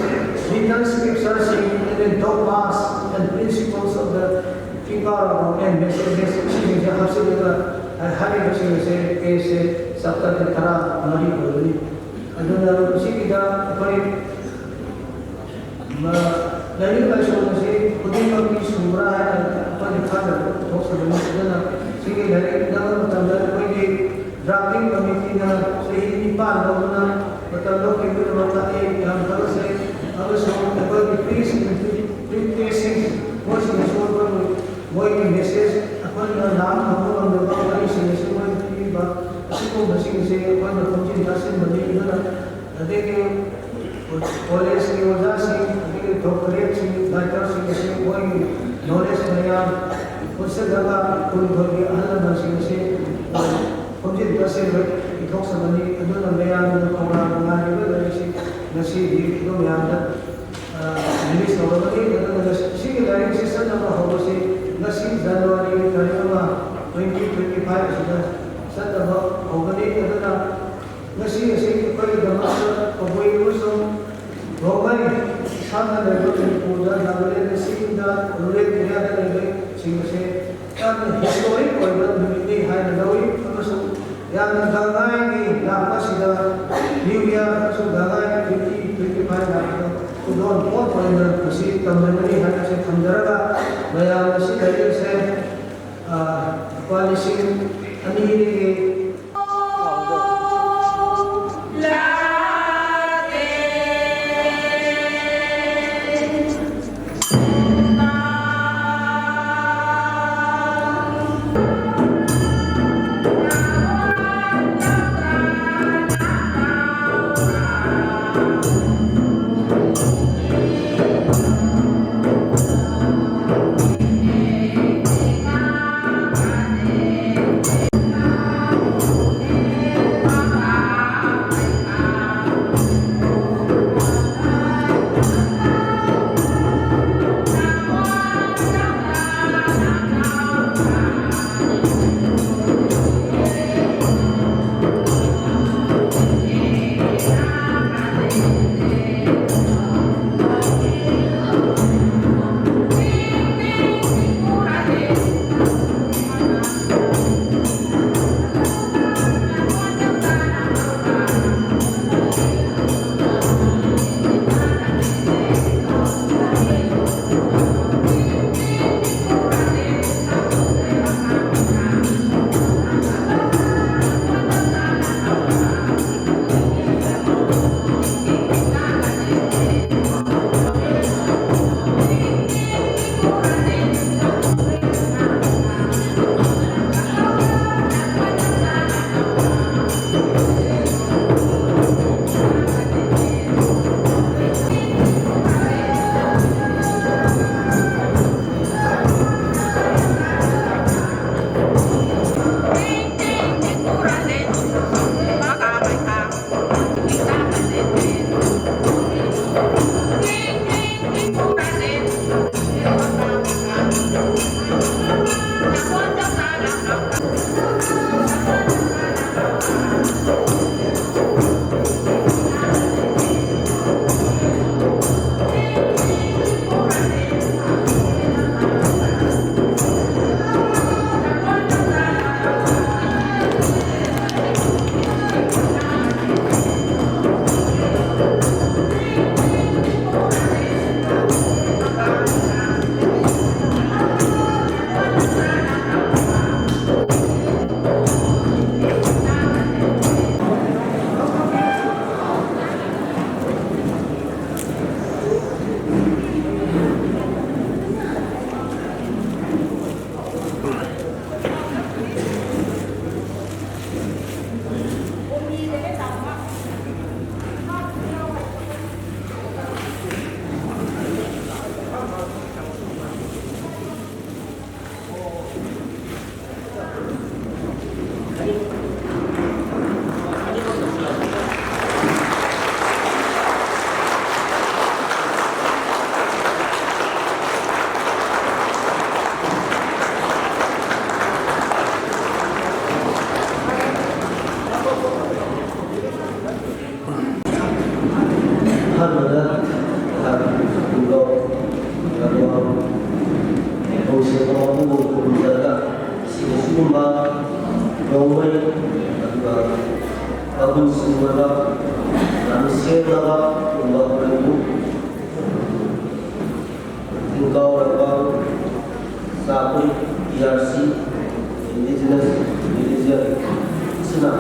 written scripture ꯁꯤꯡ, and then dogmas and principles of the Tipauraho and messages ꯁꯤꯁꯤꯡꯁꯦ ꯍꯥꯞꯆꯤꯜꯂꯒ ꯍꯥꯏꯔꯤꯕꯁꯤꯡ ꯑꯁꯦ case ꯁꯦ chapter ꯇꯔꯥ ꯃꯔꯤ ꯑꯣꯏꯕꯅꯤ꯫ ꯑꯗꯨꯅ ꯃꯁꯤꯒꯤꯗ ꯑꯩꯈꯣꯏ ꯂꯥꯏꯅꯤꯡ ꯂꯥꯏꯁꯣꯟ ꯑꯁꯤ ꯈꯨꯗꯤꯡꯃꯛꯀꯤ ꯁꯨꯕ꯭ꯔꯥ ꯍꯥꯏꯅ ꯑꯩꯈꯣꯏꯅ ꯈꯪꯗꯕ ꯄꯨꯊꯣꯛꯆꯕꯅꯤ꯫ ꯑꯗꯨꯅ ꯁꯤꯒꯤ ꯂꯥꯏꯔꯤꯛ ꯏꯅꯕ ꯃꯇꯝꯗ ꯑꯩꯈꯣꯏꯒꯤ drafting committee ꯅ ꯆꯍꯤ ꯅꯤꯄꯥꯟ ꯂꯧꯗꯨꯅ ꯃꯇꯝ ꯂꯧꯈꯤꯕꯒꯤꯗꯃꯛꯇ ꯑꯩ ꯌꯥꯝ ꯊꯥꯒꯠꯆꯩ꯫ ꯑꯃꯁꯨꯡ ꯑꯩꯈꯣꯏꯒꯤ priest ꯁꯤꯡ, priest ꯁꯤꯡ, ꯃꯣꯏꯁꯤꯡꯅꯁꯨ ꯑꯩꯈꯣꯏꯕꯨ ꯃꯣꯏꯒꯤ message ꯑꯩꯈꯣꯏꯅ ꯂꯥꯝ ꯐꯪꯕ ꯉꯝꯗꯕ ꯋꯥꯔꯤꯁꯤꯡ ꯑꯁꯤ ꯃꯣꯏꯅ ꯄꯤꯕꯤꯕ ꯑꯁꯤꯒꯨꯝꯕꯁꯤꯡ ꯑꯁꯤ ꯑꯩꯈꯣꯏꯅ ꯈꯣꯝꯖꯤꯟ ꯇꯥꯁꯤꯟꯕꯅꯤ꯫ ꯑꯗꯨꯅ ꯑꯗꯒꯤ college ꯀꯤ ꯑꯣꯖꯥꯁꯤꯡ, ꯑꯗꯒꯤ doctorate ꯁꯤꯡ, doctor ꯁꯤꯡ ꯑꯁꯤ ꯃꯣꯏꯒꯤ knowledge ꯃꯌꯥꯝ ꯄꯨꯟꯁꯤꯜꯂꯒ ꯈꯨꯟ ꯈꯨꯟꯒꯤ ꯑꯍꯜ ꯂꯃꯟꯁꯤꯡ ꯑꯁꯤ Khumzin ta si rui, i thok sa bani, aduna mayang na khou na ngai rui na si, na si di, aduna mayang na, ah, release sou bani, aduna na si ki lairik si sana ba hou si, na si January tarik ama twenty twenty-five si na, sana ba hou bani, aduna, na si, na si ki pari da ma sa, pabui ru sung, Rongmei, Assam na level twenty-four da, Nagaland na si da, rural area da level, si na si, Kan historic oina numei ni hei na lou e, amasung yamna gangai ni na masida New Year amasung gangai twenty twenty-five na to kudon pot oina kasi tamna ni hei kasi tamdara ga mayam na si lei se, ah, pa lising ani ni ni Tingkau Ravbang, Sapui, T R C, Indigenous Religion, sina,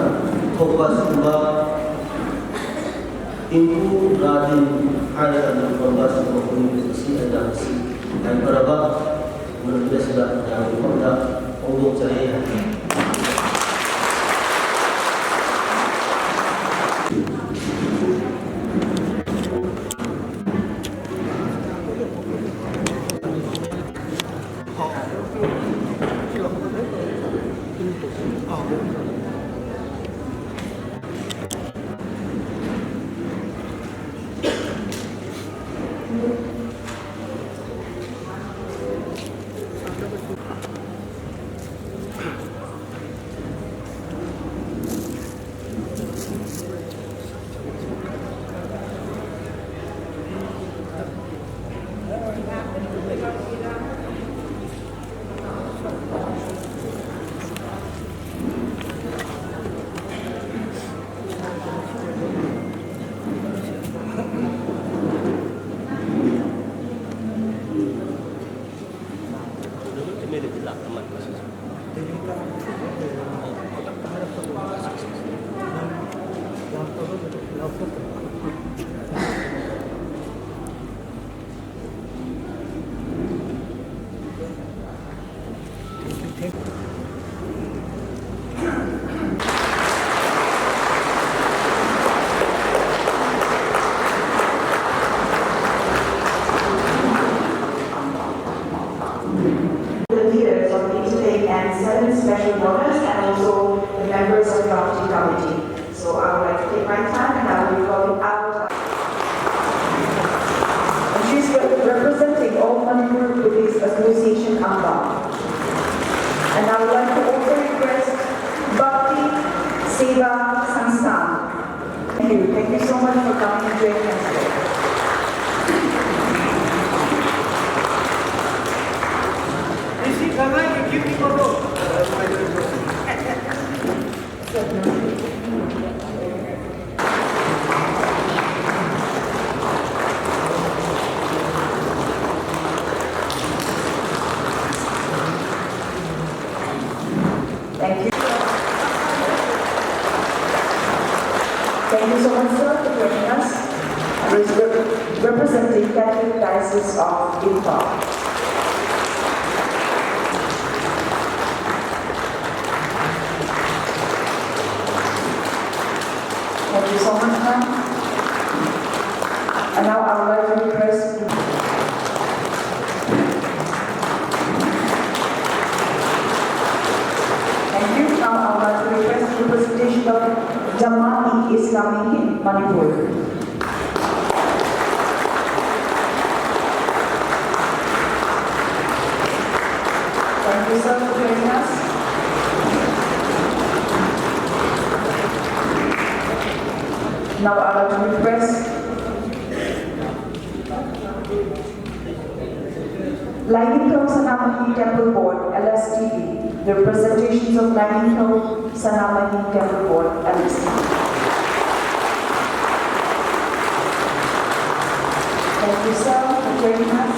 focus kumba, Tingku Radin, ai na focus kumba, kumba si ai na si, ai paraba, muna sila, ai kumba, kumba chai. And I would like to also request Bhakti Seva Sanstha. Thank you. Thank you so much for coming and joining us today. Thank you. Thank you so much, sir, for joining us. Rep- Representing Catholic Diocese of Imphal. Thank you so much, ma'am. And now I would like to request. Thank you. Now I would like to request the presentation of Jamaat-e-Islami Hind Manipur. Thank you, sir, for joining us. Now I would like to request Lainingthou Sanamahin Temple Board, L S T B, the representations of Lainingthou Sanamahin Temple Board, L S T B. Thank you, sir, for joining us.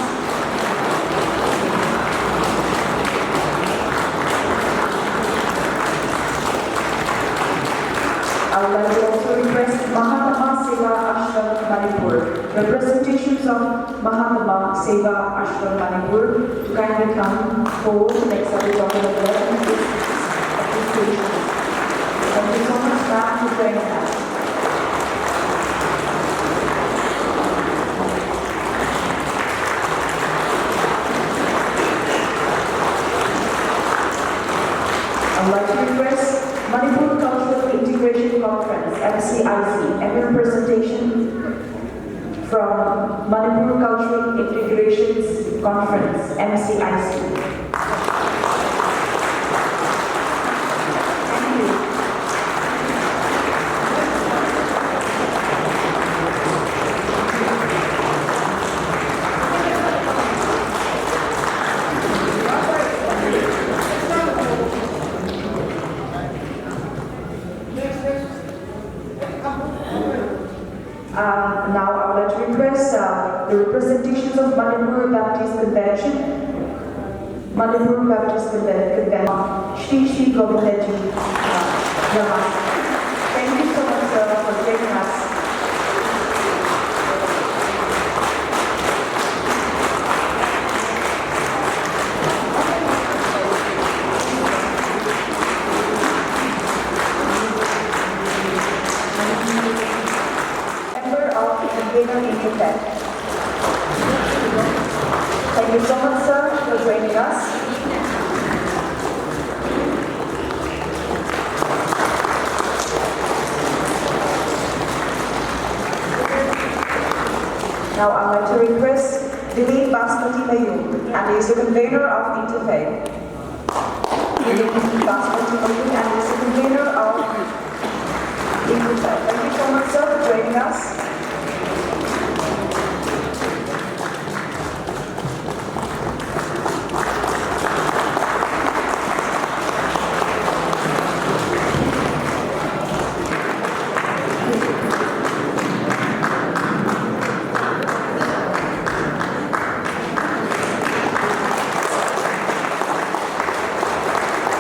I would like to also request Mahatma Seva Ashram Manipur, representations of Mahatma Seva Ashram Manipur, to kindly come forward to make service of the Lord and his appreciation. Thank you so much, ma'am, for joining us. I would like to request Manipur Cultural Integration Conference, M C I C, and representation from Manipur Cultural Integrations Conference, M C I C. Thank you. Um, now I would like to request uh, the representations of Manipur Baptist Convention. Manipur Baptist Conven- Convention. Shri Shri Govindaji uh, Ramas. Thank you so much, sir, for joining us. Member of the Convener Meeting. Thank you so much, sir, for joining us. Now I'd like to request Dilip Basmati Mayum, and he is the convener of Interfaith. Dilip Basmati Mayum, and he is the convener of Interfaith. Thank you so much, sir, for joining us.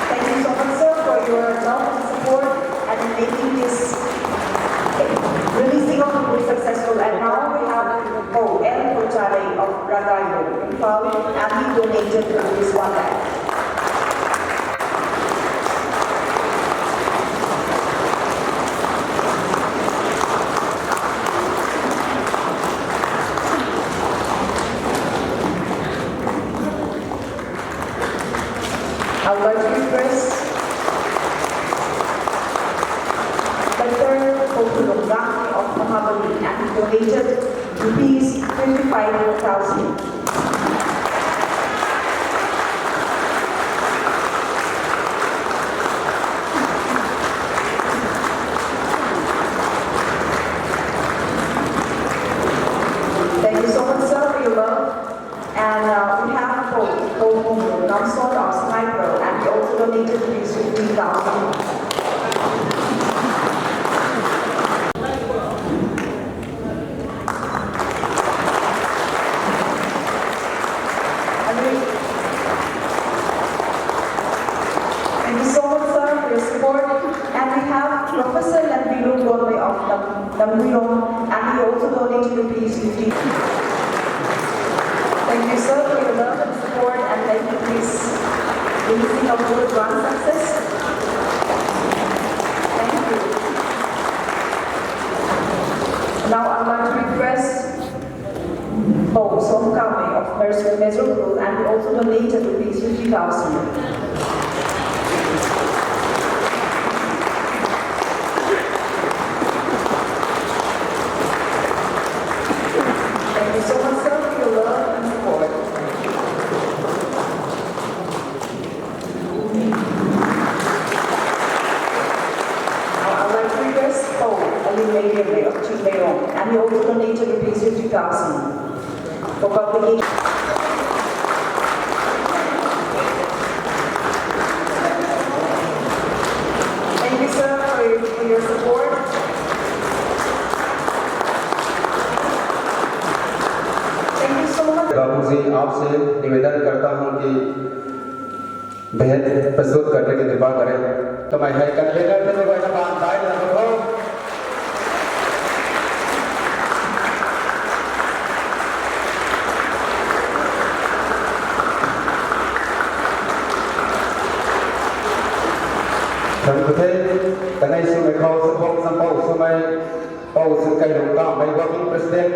Thank you so much, sir, for your love and support and in making this releasing of the book successful. And now we have Pu L Porchalei of Ragayo, Imphal, and he donated rupees one lakh. I would like to request Doctor Pokulonggang of Mahabali and donated rupees twenty-five thousand. Namruilong, and he also donated rupees fifty. Thank you, sir, for your love and support, and thank you for this witnessing of our grand success. Thank you. Now I'd like to request Pou Somkame of Mezu Rule, and he also donated rupees fifty thousand. Thank you so much, sir, for your love and support. Now I'd like to request Pou Aliu Meiriamei of Chingmeirong, and he also donated rupees fifty thousand for publication. Thank you, sir, for your, for your support. Thank you so much. बाबू जी, आपसे निवेदन करता हूँ कि भेंट प्रस्तुत करने की कृपा करें। Kamei hei convener the, mei guayna baan daina bam kho. Thank you the, kanei swmei khou, Sakhong Sampou swmei, Pou Sukailuangkamei, working president,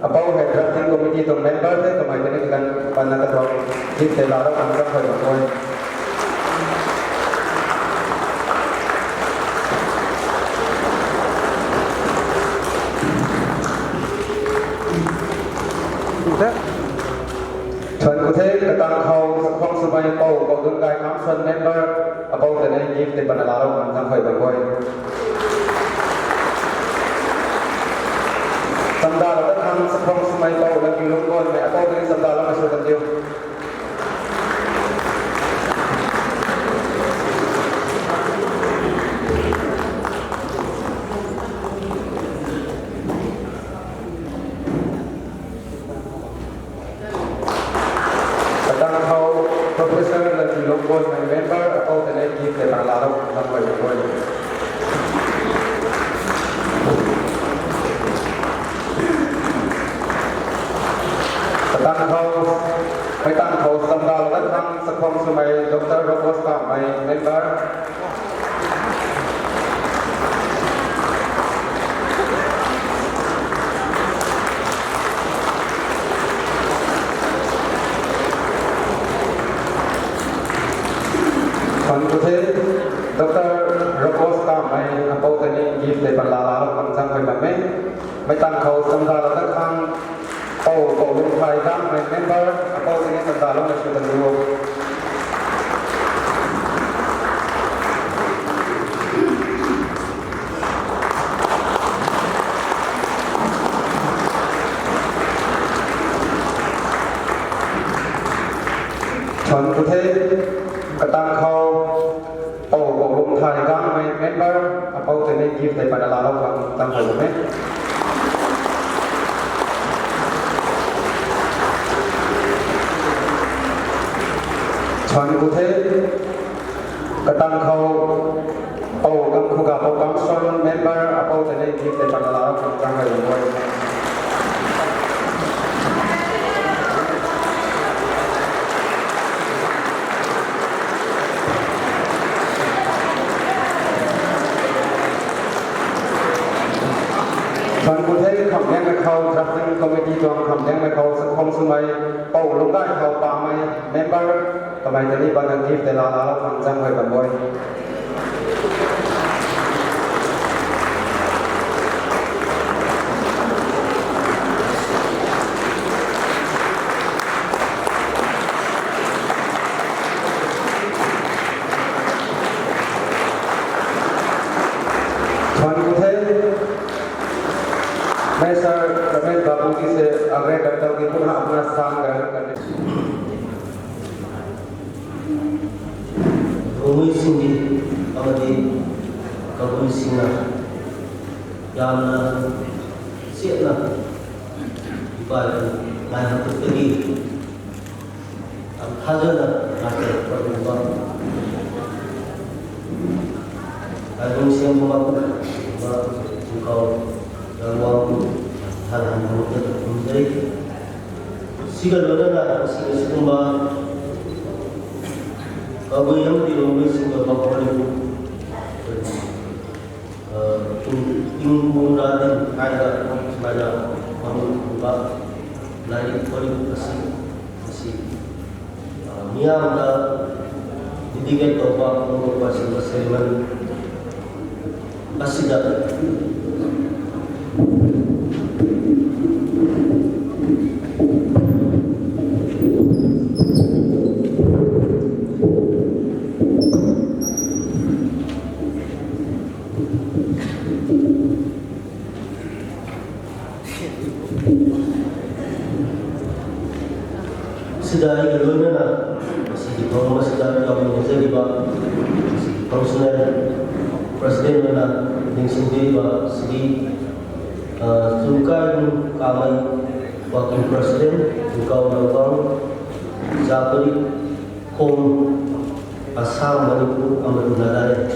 apou hei drafting committee tuang member the, kamei tei ni kaganv panna katuang gift tei laa rau khang zang khuay bam e. Thank you the, katang khou Sakhong swmei Pou Koudungai Kamson member, apou tei ni gift tei panna laa rau khang zang khuay bam e. Chamdalou dat khang Sakhong swmei Pou Lamkiulungc Gonmei, apou tei ni chamdaloumei sw kan diu. Katang khou Professor Lamkiulungc Gonmei member, apou tei ni gift tei panna laa rau khang zang khuay bam e. Katang khou, mei tang khou chamdalou dat khang Sakhong swmei Doctor Rokos Kamei member. Thank you the, Doctor Rokos Kamei, apou tei ni gift tei panna laa rau khang zang khuay bam e. Mei tang khou chamdalou dat khang Pou Koulungthai Gangmei member, apou tei ni chamdaloumei sw kan diu. Thank you the, katang khou Pou Koulungthai Gangmei member, apou tei ni gift tei panna laa rau khang zang khuay bam e. Thank you the, katang khou Pou Kamkhuga Pou Kamson member, apou tei ni gift tei panna laa rau khang zang khuay bam e. Thank you the, khamliangmei khou drafting committee tuang khamliangmei khou Sakhong swmei Pou Lungcgay Thau Pamei member, kamei tei ni panna gift tei laa rau khang zang khuay bam e. Thank you the, मैं सर रमेश बाबू जी से आग्रह करता हूँ कि पुनः अपना स्थान ग्रहण करने। Rongui singdi, amadi, kabui singna, yamna, siatna, ipai, nai hapuk tagi, am thazana, nai hapuk tagi, am thazana, nai hapuk tagi, Khou, Ravguangc, thanmei ta kum de. Siga lona na, siga sikumba, kabui yam di longmei siga ba khou ni, ah, ting, tingkum ra din, ai da, smaina, mamu kumba, lai di khou ni, asi, asi. Miyamna dedicate towba, towba si, ceremony asida. Sida hei kaluna na, sigi thong ma sida kau ni zai ba, sigi functional president na, ningsin di ba, sigi, ah, Chungkai Hung Kamei, working president, Chungkau Ravguangc, Japari, Home, Assam, Manipur, amei Nagaland.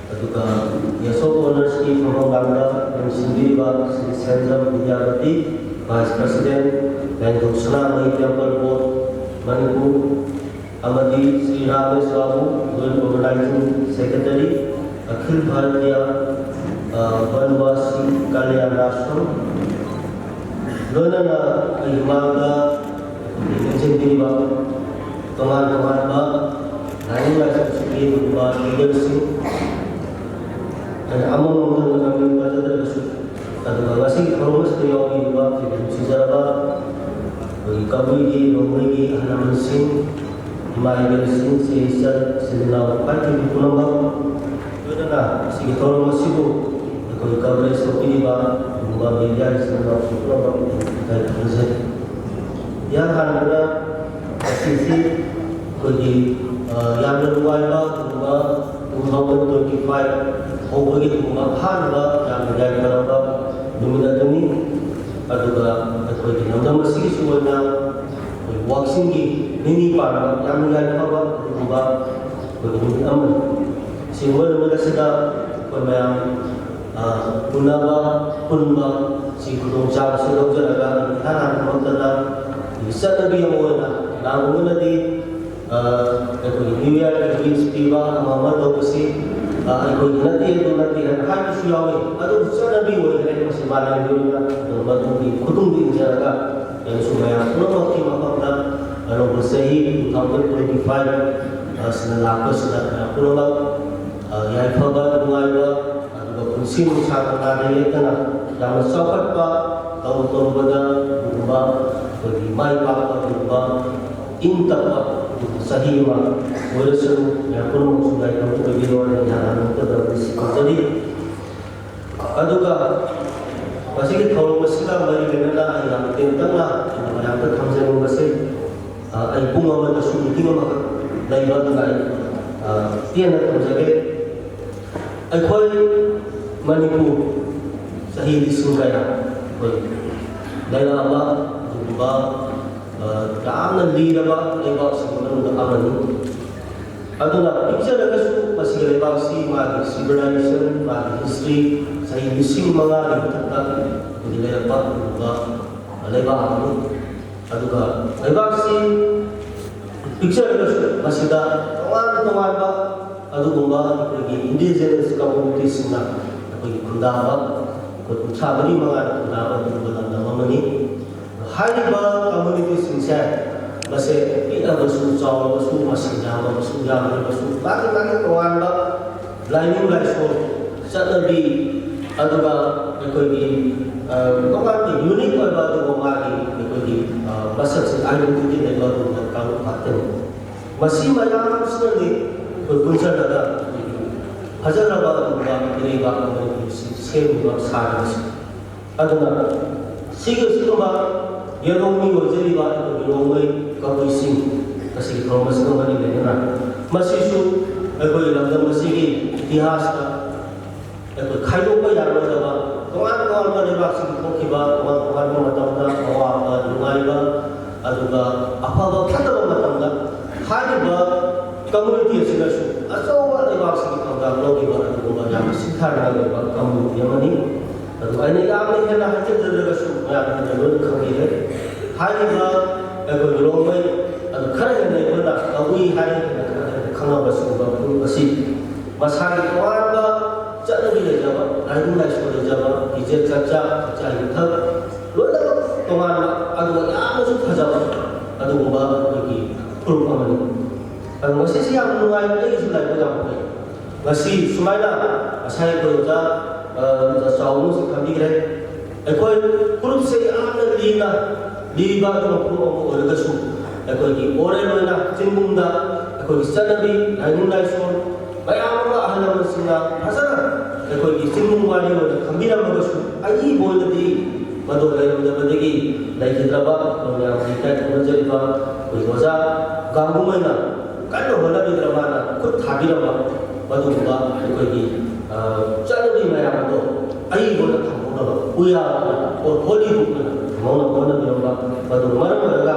Aduga, Guest of Honour Shri Phangkhonglamda, Ningsindiba, Shri Senjam Vidyapati, Vice President, Langthuk Sanamei Temple Board, Manipur, amadi Shri Ramesh Babu, Joint Organizing Secretary, Akhil Bharatiya, uh, Banwasi Kalyan Ashram, Loinana, ai mangda, ningsindiba, tongan tongan ba, nai nai sa sigi ba, leadership. Ai amang amang na namin ba, jada su. Aduga ngasi khorong mas tayo di ba, si si jara ba. Ai kabui di, longmei di, hanaman sing, mai ben sing, si sa, si na, pai ti di kunam ba. Loinana, sigi thorong masibo, akoi coverage ko pini ba, kumba media ri sina na, kumba ba, kai present. Ya han na, sisi, koi di, ah, ya na ruai ba, kumba, two thousand twenty-five, ho koi di kumba, han ba, ya na ruai ba, ba, numina duni, aduga, akoi di namda masi suai na, koi waksin di, nini pa na, ya na ruai ba, ba, kumba, Koi kum amei. Simba numei ta sida, koi mayam, ah, puna ba, pun ba, si kudong cham si lou jana ga, thana mak ta na, i sa na bi mo na, na mo na di, ah, koi New Year, koi speech ba, ama ma to si, ah, koi na ti, to na ti, hai si yau ni, adu sa na bi mo na, si ba na ni na, to ma to di, kudong di jana ga, yang su mayam, puna ma ki ma pa na, alo ko sa hi, two thousand twenty-five, ah, sina lak ko sina, ah, puna ma, ah, yai pha ba, ngai ba, aduga pun si nung sa ka na de ye ta na, yang sa phat pa, tau tau ba da, bu ba, ko di mai pa pa, bu ba, in ta pa, bu sa hi ma, wo le sa, ya puna ma su yai pha ko di lo, ya na nung ta da, bu si ko ta di. Aduga, masi ki thorong masi ka mari ka na na, ai lam tin tang na, ai lam ka tham zai masi, ah, ai pung ama ta su ting ama ka, lai ba tu lai, ah, tian na tham zai ke. Ai khoi Manipur, sahi di su kai na, khoi. Lai na ama, ba, ah, ka am na li na ba, ai ba su na ba ama ni. Aduna picture na kasu, masi leibak si, magi civilization, magi history, sahi missing manga ni thakta, magi leibak, ba, leibak ni. Aduga, leibak si, picture na kasu, masi da, tongan, tongan ba, aduga ba, magi indigenous communities na, magi khunda ba, magi khunda ba ni manga khunda ba, aduga lam da mama ni. Hei ba community sing se, mase, pina ba su, chau ba su, masi na ba su, ya ba su, baki baki tongan ba, lai ning lai so, chat na bi, aduga, koi di, ah, tongan di unique ba ba, aduga ma di, koi di, ah, masak si identity na ba, aduga kau pa ten. Masi mayam sina ni, koi punsa na da, hazar na ba, aduga, kiri ba, koi di, si, se, ba, sa, na si. Aduna, siga sikumba, yalong mi wo zeliba, yalong mei, kabui sing, kasi kau masi kau mani le na. Masi su, ai koi lam da masi ki, itihas ka, ai koi khai lo pa ya lo da ba, tongan tongan ba le ba sing kau ki ba, tongan tongan ba matam da, mawa ba, lungai ba, aduga, apa ba, kata ba matam da, khai ba, community sing su, aso ba, Tabak sini kau dam lou di ba, adu kumba yam sintha na lou ba, kamu di ama ni. Adu ai ni yam ni hena hati zara ga su, yam ni na lou ni kau di le. Hai ni ba, ai ko lou mai, adu khara ni na ko na, kawi hai ni na khara ni kau na ba su ba, ku ba si. Masai kawan ba, chat na di le jaba, ai ni na su le jaba, ije cha cha, cha ni thak. Lou na ba, kawan ba, adu yam na su kha jaba, adu kumba, ai ki, kuru ama ni. Adu ngasi si yam nungai, ai su lai ko dam ko. Ngasi sumaina, asai ko ta, ta sau nu si khan di re. Ai koi, group se yamna lina, liba tu group amu ore ka su. Ai koi ki ore loina, chinbung da, ai koi ki sanabi, ai nu lai so. Bai ama ahana ma sina, phasana. Ai koi ki chinbung wali ore, khambi na ma ka su. Ai boi na di, mado lai na ma di ki, lai ki draba, ko ya ki kai ko jari ba, koi ko za, gangu mai na. Kan lo hona di drama na, khut tha di drama, madu ba, ai koi ki, ah, chalo di maya ma to, ai hona tham hona ba, uya na, or holy book na, mona hona di drama, madu mara mara ga,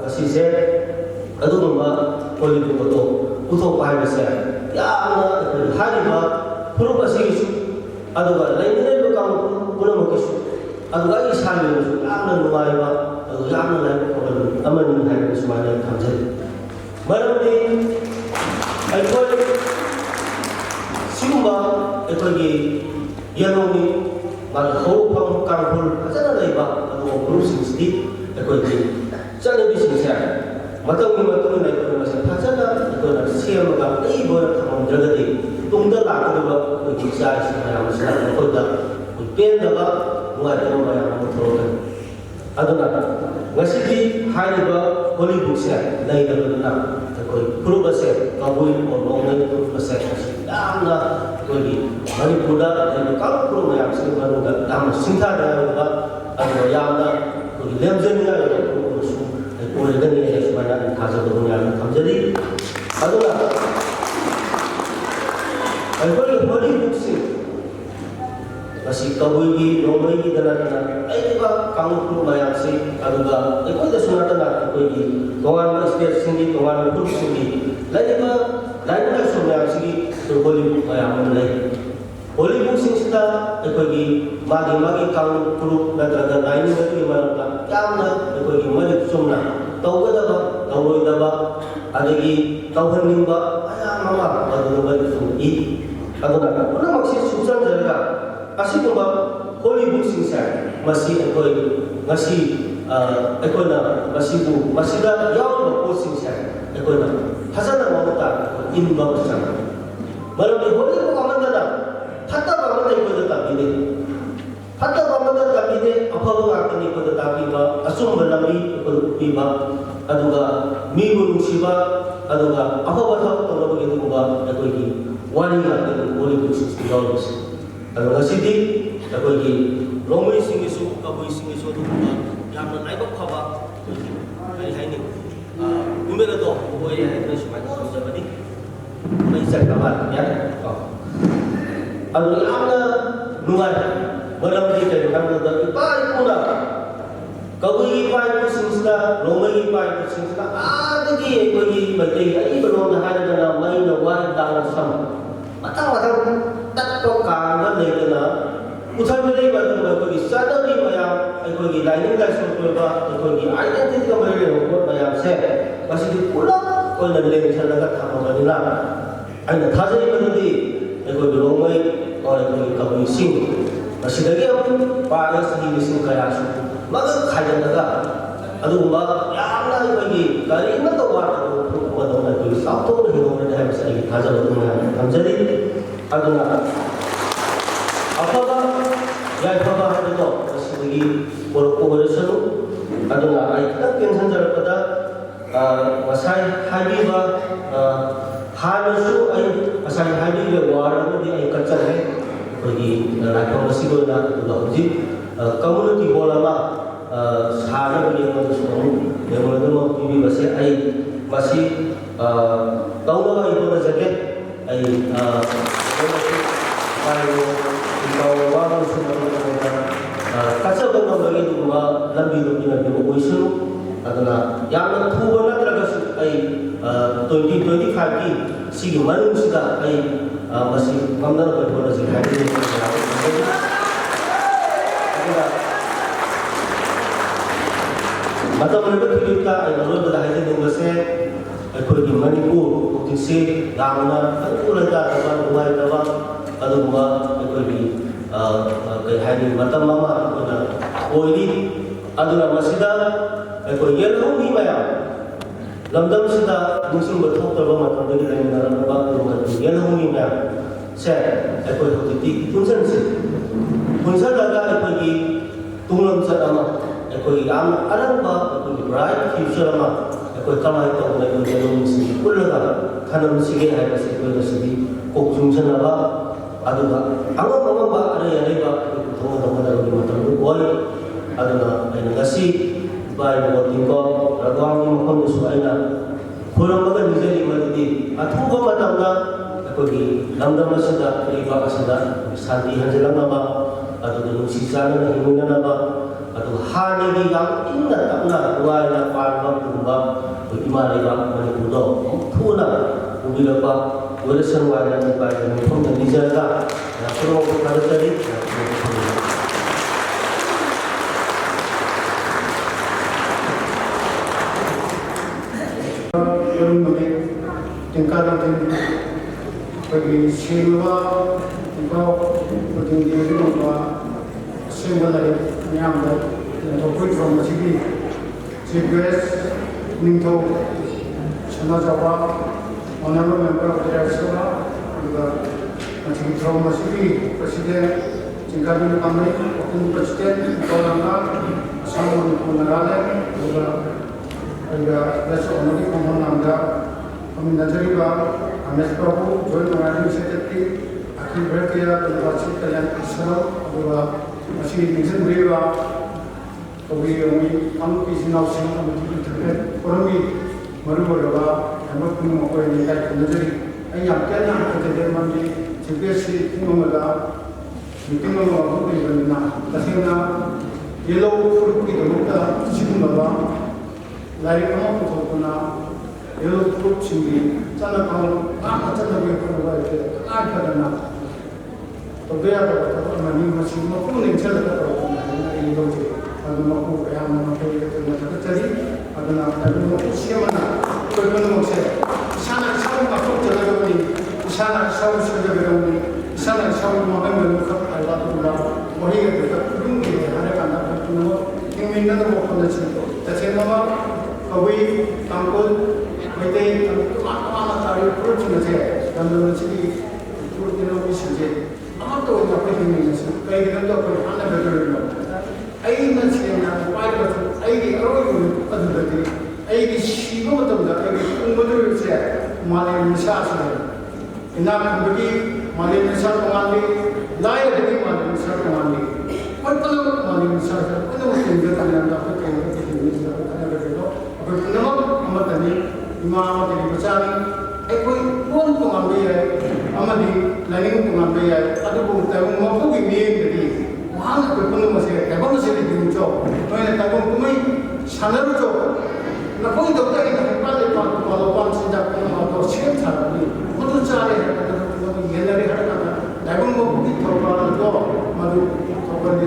kasi se, adu ma, holy book to, uto pai ma se, ya na, ai koi hari ma, puru kasi su, adu ba, lai ni lai ba kam, puna ma kasi, adu ba, isa ni su, ya na nungai ba, adu ya na lai ba, ama ni hai su ma na tham se. Maram ni, ai koi, siumba, ai koi ki, yalong ni, ma hou pham kang hul, achana lai ba, adu group sing sidi, ai koi ki, chana bi sing sa. Matang ni matang ni ai koi ma sa, phachana, ai koi na siam ga, ai bo na thamam jaga di, tung da la ka di ba, ai koi ki sa, sa ya ma sa, ai koi da, koi pen da ba, ngai da ba ya ma thou da. Aduna, ngasi di hai ni ba holy book se, nai da ba na, ai koi group ba se, kabui or longmei group ba se, yamna, ai koi ki, Manipur da, ai koi kam group ma yam se, ma da, yam sintha da ba, aduna yamna, ai koi lemzen ni da ba, group su, ai koi da ni, ai sumana, ai khaja da ni, ai kam jali. Aduna, ai koi holy book se, Ngasi kabui ki, longmei ki dana dana, ai ni ba kang lu mayam si, aduga, ai koi da suna dana, ai koi ki, tongan na state sing ki, tongan na group sing ki, lai ni ba, lai ni ba suna mayam si ki, tu holy book mayam na lai. Holy book sing sita, ai koi ki, magi magi kang lu group na dana, lai ni ba ki mayam na, kam na, ai koi ki, malik sum na, tau ga da ba, tau rui da ba, adagi, tau han ning ba, aya mama, adu na ba sum i. Aduna, kuna maksi suksan jara ka, Asei kumba holy book sing sa, masi ai koi, masi, ah, ai koi na, masi bu, masi da yau na book sing sa, ai koi na, hazana ma ta, in ba sa. Malam ni holy book aman da, phata ba aman da koi da ta bi de. Phata ba aman da ta bi de, apha ba ka ni koi da ta bi ba, asum ba lam bi, koi da bi ba, aduga, mi bu nung si ba, aduga, apha ba ta ko na ba ki tu ba, ai koi ki, wani ka ni holy book sing sa. Adu ngasi di, ai koi ki, longmei sing ki su, kabui sing ki su, tu kumba, yamna nai bak khaba, ai hai ni, ah, kumbe na to, koi hai ni sumai ko sa ba ni, mai sa khaba, ya, oh. Adu yamna, nungai, malam di kai, kan da, ipai kuna, Kabui ki pai ku sing sina, longmei ki pai ku sing sina, adagi ai koi ki, Meitei, ai balong na hai na na, mai na wai da na sam. Matang matang, tat pa kang na nei na na. Uthai mei lei ba tu ba koi ki, sana di mayam, ai koi ki, lai ni lai sum koi ba, ai koi ki, identity ka mai rei rong koi mayam se. Masi di pula, koi na leng chan na ka tham ma ni na. Ai na thazei ma di, ai koi longmei, or ai koi kabui sing. Masi dagi am, pa na si ni sing kaya su. Maga khai da na ga. Adu ma, ya na ai koi, kari ma to wa, adu ma to na koi, sa to na hi longmei hai sa ai thazei ma na, tham jari. Aduna. Apa ba, ya apa ba, adu to, masi dagi, kor ko adu sa lu. Aduna, ai ta ken san jara pa da, Ah, masai haibi ba, ah, hana su ai, masai haibi ba war na di ai kachan hai. Koi di, ah, lai pang masi doi na, tu ba ji, ah, community hall ama, ah, sana bi yang ma su mu, yang ma ma bi ba se ai, masi, ah, kau na ai ko na jacket, Ai, ah, ai, ikaw, wa, ah, kachak bam bam lagi tu ma, lambi tu ina tu oi su, ꯑꯗꯨꯅ ꯌꯥꯝꯅ ꯊꯨꯕ ꯅꯠꯇ꯭ꯔꯒꯁꯨ ꯑꯩ, ꯑ, twenty twenty-five ꯀꯤ ꯁꯤꯒꯤ ꯃꯅꯨꯡꯁꯤꯗ ꯑꯩ, ꯑ, ꯃꯁꯤ ꯉꯝꯅꯕ ꯑꯩꯈꯣꯏ ꯍꯣꯠꯅꯁꯤ ꯍꯥꯏꯕꯗꯨ꯫ ꯑꯗꯨꯒ ꯃꯇꯝ ꯂꯩꯕ ꯊꯤꯂꯨꯛꯇ ꯑꯩꯅ ꯑꯔꯣꯏꯕꯗ ꯍꯥꯏꯖꯅꯤꯡꯕꯁꯦ, ꯑꯩꯈꯣꯏꯒꯤ ꯃꯅꯤꯄꯨꯔ ꯍꯧꯖꯤꯛꯁꯤ ꯌꯥꯝꯅ ꯇꯪꯗꯨ ꯂꯩꯇꯥꯗꯕ, ꯅꯨꯡꯉꯥꯏꯇꯕ ꯑꯗꯨꯒꯨꯝꯕ ꯑꯩꯈꯣꯏꯒꯤ, ꯑ, ꯑ, ꯀꯩ ꯍꯥꯏꯅꯤ, ꯃꯇꯝ ꯑꯃ ꯑꯩꯈꯣꯏꯅ ꯑꯣꯏꯔꯤ꯫ ꯑꯗꯨꯅ ꯃꯁꯤꯗ ꯑꯩꯈꯣꯏ ꯌꯦꯜꯍꯧꯃꯤ ꯃꯌꯥꯝ, ꯂꯝꯗꯝꯁꯤꯗ ꯅꯤꯡꯁꯤꯡꯕ ꯊꯣꯛꯇ꯭ꯔꯕ ꯃꯇꯝꯗꯒꯤ ꯂꯩꯃꯤꯟꯅꯔꯛꯂꯕ ꯑꯗꯨꯒꯨꯝꯕ ꯌꯦꯜꯍꯧꯃꯤ ꯃꯌꯥꯝꯁꯦ ꯑꯩꯈꯣꯏ ꯍꯧꯖꯤꯛꯇꯤ ꯄꯨꯟꯁꯤꯟꯁꯤ꯫ ꯄꯨꯟꯁꯤꯜꯂꯒ ꯑꯩꯈꯣꯏꯒꯤ ꯇꯨꯡꯂꯝꯆꯠ ꯑꯃ, ꯑꯩꯈꯣꯏꯒꯤ ꯌꯥꯝꯅ ꯑꯔꯪꯕ, ꯑꯩꯈꯣꯏꯒꯤ bright future ꯑꯃ ꯑꯩꯈꯣꯏ ꯀꯃꯥꯏꯅ ꯇꯧꯗꯅ ꯑꯩꯈꯣꯏ ꯌꯦꯜꯍꯧꯃꯤꯁꯤꯡ ꯄꯨꯜꯂꯒ ꯊꯅꯝꯁꯤꯒꯦ ꯍꯥꯏꯕꯁꯤ ꯑꯩꯈꯣꯏ ꯉꯁꯤꯗꯤ ꯀꯣꯛ ꯆꯨꯡꯁꯤꯟꯅꯕ ꯑꯗꯨꯒ ꯑꯉꯝ ꯑꯉꯝꯕ ꯑꯔꯩ ꯑꯔꯩꯕ ꯑꯩꯈꯣꯏ ꯄꯨꯊꯣꯛꯅꯕ ꯍꯣꯠꯅꯕꯒꯤ ꯃꯇꯝꯗꯨ ꯑꯣꯏ꯫ ꯑꯗꯨꯅ ꯑꯩꯅ ꯉꯁꯤ ꯏꯄꯥ ꯏꯕꯣ ꯇꯤꯡꯀꯣ ꯔꯒꯋꯥꯡꯒꯤ ꯃꯐꯝꯗꯁꯨ ꯑꯩꯅ ꯈꯨꯔꯨꯝꯃꯒ ꯅꯤꯖꯔꯤ ꯃꯗꯨꯗꯤ ꯑꯊꯨꯕ ꯃꯇꯝꯗ ꯑꯩꯈꯣꯏꯒꯤ ꯂꯝꯗꯝ ꯑꯁꯤꯗ ꯂꯩꯕꯥꯛ ꯑꯁꯤꯗ ꯁꯥꯟꯇꯤ ꯍꯟꯖꯤꯜꯂꯛꯅꯕ, ꯑꯗꯨꯒ ꯅꯨꯡꯁꯤ ꯆꯥꯟꯅꯅ ꯍꯤꯡꯃꯤꯟꯅꯅꯕ, ꯑꯗꯨꯒ ꯍꯥꯟꯅꯒꯤ ꯌꯥꯝ ꯏꯪꯅ ꯇꯞꯅ ꯅꯨꯡꯉꯥꯏꯅ ꯄꯥꯟꯕ ꯐꯪꯕ ꯑꯩꯈꯣꯏ ꯏꯃꯥ ꯂꯩꯕꯥꯛ ꯃꯅꯤꯄꯨꯔꯗꯣ ꯑꯃꯨꯛ ꯊꯨꯅ ꯄꯨꯕꯤꯔꯛꯄ ꯑꯣꯏꯔꯁꯅꯨ ꯍꯥꯏꯅ ꯏꯄꯥ ꯏꯕꯣ ꯃꯐꯝꯗ ꯅꯤꯖꯔꯒ ꯌꯥꯝ ꯈꯨꯔꯨꯝꯕ ꯊꯥꯒꯠꯆꯔꯤ꯫ ꯌꯥꯝ ꯈꯨꯔꯨꯝꯕ ꯊꯥꯒꯠꯆꯔꯤ꯫ ꯈꯨꯔꯨꯝꯕꯒꯤ ꯇꯤꯡꯀꯥ ꯂꯝꯖꯤꯡ ꯑꯩꯈꯣꯏꯒꯤ ꯁꯦꯡꯂꯕ ꯏꯄꯥꯎ ꯈꯨꯗꯤꯡꯒꯤ ꯑꯗꯨꯒꯨꯝꯕ ꯑꯁꯦꯡꯕ ꯂꯥꯏꯔꯤꯛ ꯃꯌꯥꯝꯗ ꯂꯦꯡꯊꯣꯛꯄꯒꯤ ꯊꯧꯔꯝ ꯑꯁꯤꯒꯤ Chief Guest ꯅꯤꯡꯊꯧ ꯁꯅꯥꯖꯥꯎꯕ, Honourable Member of the Lok Sabha, ꯑꯗꯨꯒ ꯃꯁꯤꯒꯤ ꯊꯧꯔꯝ ꯑꯁꯤꯒꯤ President ꯆꯤꯡꯈꯥꯕꯤꯅ ꯄꯥꯝꯅꯩ, Working President ꯅꯤꯡꯊꯧ ꯂꯝꯉꯥ, ꯑꯁꯥꯝ, ꯃꯅꯤꯄꯨꯔ, ꯅꯥꯒꯥꯂꯦꯟ, ꯑꯗꯨꯒ ꯑꯩꯒ ꯂꯥꯏꯁꯣꯟ ꯑꯃꯒꯤ ꯈꯣꯡꯊꯥꯡ ꯂꯝꯗ ꯐꯝꯃꯤꯟꯅꯖꯔꯤꯕ ꯑꯃꯦꯁ ꯄ꯭ꯔꯚꯨ, Joint Organizing Secretary, ꯑꯈꯤꯜ ꯚꯥꯔꯇꯤꯌꯥ ꯒ꯭ꯔꯥꯃꯤꯟ ꯀꯂꯌꯥꯟ ꯑꯥꯁ꯭ꯔꯝ, ꯑꯗꯨꯒ ꯃꯁꯤ ꯅꯤꯡꯁꯤꯡꯕꯤꯔꯤꯕ ꯀꯕꯨꯏ ꯔꯣꯡꯃꯩ ꯀꯥꯡꯂꯨꯞꯀꯤ ꯏꯆꯤꯟ ꯏꯅꯥꯎꯁꯤꯡ ꯑꯃꯗꯤ ꯏꯟꯇꯔꯅꯦꯠ ꯐꯣꯔꯝꯒꯤ ꯃꯔꯨꯑꯣꯏꯔꯕ ꯃꯦꯝꯕꯔ ꯄꯨꯝꯅꯃꯛ ꯑꯩꯈꯣꯏ ꯂꯩꯀꯥꯏ ꯈꯨꯔꯨꯝꯖꯔꯤ꯫ ꯑꯩ ꯌꯥꯝ ꯇꯦꯟꯅ ꯍꯥꯏꯖꯒꯦ, ꯃꯔꯝꯗꯤ ꯆꯤꯐ ꯒꯦꯁꯁꯤ ꯄꯨꯡ ꯑꯃꯗ ꯃꯤꯇꯤꯡ ꯑꯃ ꯄꯥꯡꯊꯣꯛꯂꯤꯕꯅꯤꯅ, ꯇꯁꯦꯡꯅ ꯌꯦꯜꯍꯧ ꯐꯨꯔꯨꯞꯀꯤꯗꯃꯛꯇ ꯑꯁꯤꯒꯨꯝꯂꯕ ꯂꯥꯏꯔꯤꯛ ꯑꯃ ꯄꯨꯊꯣꯛꯇꯨꯅ ꯌꯦꯜꯍꯧ ꯐꯨꯔꯨꯞꯁꯤꯡꯒꯤ ꯆꯠꯅ ꯀꯥꯡꯂꯣꯟ ꯉꯥꯛꯅ ꯆꯠꯅꯕꯒꯤ ꯍꯣꯠꯅꯕ ꯍꯥꯏꯕꯁꯦ ꯇꯉꯥꯏ ꯐꯗꯅ ꯇꯧꯕ ꯌꯥꯗꯕ ꯊꯕꯛ ꯑꯃꯅꯤ꯫ ꯃꯁꯤ ꯃꯄꯨ ꯅꯤꯡꯁꯤꯜꯂꯒ ꯇꯧꯔꯛꯄꯅꯤ ꯍꯥꯏꯅ ꯑꯩ ꯂꯧꯖꯩ꯫ ꯑꯗꯨꯅ ꯃꯄꯨ ꯀꯌꯥꯝꯅ ꯃꯈꯣꯏꯗ ꯊꯦꯡꯅ ꯊꯥꯒꯠꯆꯔꯤ꯫ ꯑꯗꯨꯅ ꯇꯥꯏꯕꯪ ꯃꯄꯨ ꯁꯦꯝꯕꯅ ꯑꯩꯈꯣꯏ ꯄꯨꯝꯅꯃꯛꯁꯦ ꯏꯁꯥꯅ ꯏꯁꯥꯕꯨ ꯉꯥꯛꯊꯣꯛꯆꯒꯗꯕꯅꯤ, ꯏꯁꯥꯅ ꯏꯁꯥꯕꯨ ꯁꯦꯝꯖꯒꯗꯕꯅꯤ, ꯏꯁꯥꯅ ꯏꯁꯥꯕꯨ ꯃꯥꯡꯍꯟꯒꯅꯨ ꯈꯛ ꯍꯥꯏꯕ ꯑꯗꯨꯒꯨꯝꯕ ꯋꯥꯍꯩ ꯑꯗꯨ ꯈꯛ ꯈꯨꯗꯤꯡꯒꯤ ꯍꯥꯏꯔꯀꯥꯟꯗ ꯑꯩꯈꯣꯏ ꯄꯨꯝꯅꯃꯛ ꯍꯤꯡꯃꯤꯟꯅꯅꯕ ꯍꯣꯠꯅꯁꯤ꯫ ꯇꯁꯦꯡꯅꯃꯛ ꯀꯕꯨꯏ, ꯇꯥꯡꯈꯨꯜ, ꯃꯩꯇꯩ, ꯇꯣꯉꯥꯟ ꯇꯣꯉꯥꯟꯅ ꯇꯥꯔꯤꯕ ꯐꯨꯔꯨꯞꯁꯤꯡ ꯑꯁꯦ ꯂꯝꯗꯝ ꯑꯁꯤꯒꯤ ꯐꯨꯔꯨꯞ ꯇꯤꯟꯅꯕꯁꯤꯡꯁꯦ ꯑꯃꯠꯇ ꯑꯣꯏꯅ ꯑꯩꯈꯣꯏ ꯍꯤꯡꯃꯤꯟꯅꯁꯤ꯫ ꯀꯩꯒꯤꯅꯣꯗ ꯑꯩꯈꯣꯏ ꯍꯥꯟꯅ ꯒꯗꯔꯤꯕ ꯑꯩꯅ ꯁꯦꯡꯅ ꯄꯥꯏꯕꯁꯨ ꯑꯩꯒꯤ ꯑꯔꯣꯏꯕ ꯃꯤꯀꯨꯞ ꯑꯗꯨꯗꯗꯤ ꯑꯩꯒꯤ ꯁꯤꯕ ꯃꯇꯝꯗ ꯑꯩꯒꯤ ꯇꯨꯡꯕꯗꯨꯁꯦ ꯃꯥꯂꯦꯝ ꯃꯤꯁꯥꯁꯨ ꯂꯩ꯫ ꯏꯅꯥꯛ ꯈꯨꯟꯕꯒꯤ ꯃꯥꯂꯦꯝ ꯃꯤꯁꯥ ꯇꯣꯉꯥꯟꯕꯤ, ꯂꯥꯏꯔꯕꯒꯤ ꯃꯥꯂꯦꯝ ꯃꯤꯁꯥ ꯇꯣꯉꯥꯟꯕꯤ, ꯑꯩꯈꯣꯏ ꯄꯨꯝꯅꯃꯛ ꯃꯥꯂꯦꯝ ꯃꯤꯁꯥꯁꯦ ꯄꯨꯝꯅꯃꯛ ꯇꯤꯟꯕ ꯇꯥꯏꯅꯕꯗ ꯑꯩꯈꯣꯏ ꯀꯩꯅꯣ ꯑꯩꯈꯣꯏ ꯍꯤꯡꯃꯤꯟꯅꯕ ꯈꯟꯅꯔꯒꯦꯀꯣ꯫ ꯑꯩꯈꯣꯏ ꯄꯨꯝꯅꯃꯛ ꯑꯃꯠꯇꯅꯤ, ꯏꯃꯥ ꯑꯃꯠꯇꯒꯤ ꯃꯆꯥꯅꯤ꯫ ꯑꯩꯈꯣꯏ ꯂꯣꯟ ꯇꯣꯉꯥꯟꯕ ꯌꯥꯏ, ꯑꯃꯗꯤ ꯂꯥꯏꯅꯤꯡ ꯇꯣꯉꯥꯟꯕ ꯌꯥꯏ, ꯑꯗꯨꯕꯨ ꯇꯥꯏꯕꯪ ꯃꯄꯨꯒꯤ ꯃꯤꯠꯌꯦꯡꯗꯗꯤ ꯃꯍꯥꯛꯅ ꯑꯩꯈꯣꯏ ꯄꯨꯝꯅꯃꯛꯁꯦ ꯇꯥꯏꯕꯪ ꯑꯁꯤꯗ ꯍꯤꯡꯆꯣ, ꯅꯣꯏꯅ ꯇꯥꯏꯕꯪ ꯀꯨꯝꯍꯩ ꯁꯥꯟꯅꯔꯨꯆꯣ, ꯅꯈꯣꯏꯗꯃꯛꯇ ꯑꯩꯅ ꯍꯩꯄꯥꯜ ꯂꯩꯄꯥꯛ ꯇꯨꯄꯥꯜ ꯂꯧꯄꯥꯟ ꯆꯤꯟꯖꯥꯛ ꯄꯨꯝꯅꯃꯛ ꯑꯗꯣ ꯁꯦꯝ ꯁꯥꯔꯕꯅꯤ꯫ ꯃꯗꯨ ꯆꯥꯔꯦ ꯍꯥꯏꯔꯒ ꯃꯗꯨ ꯌꯦꯟꯅꯔꯦ ꯍꯥꯏꯔꯀꯥꯟꯗ ꯇꯥꯏꯕꯪ ꯃꯄꯨꯒꯤ ꯊꯧꯒꯜ ꯑꯗꯣ ꯃꯗꯨ ꯊꯧꯒꯜꯗꯤ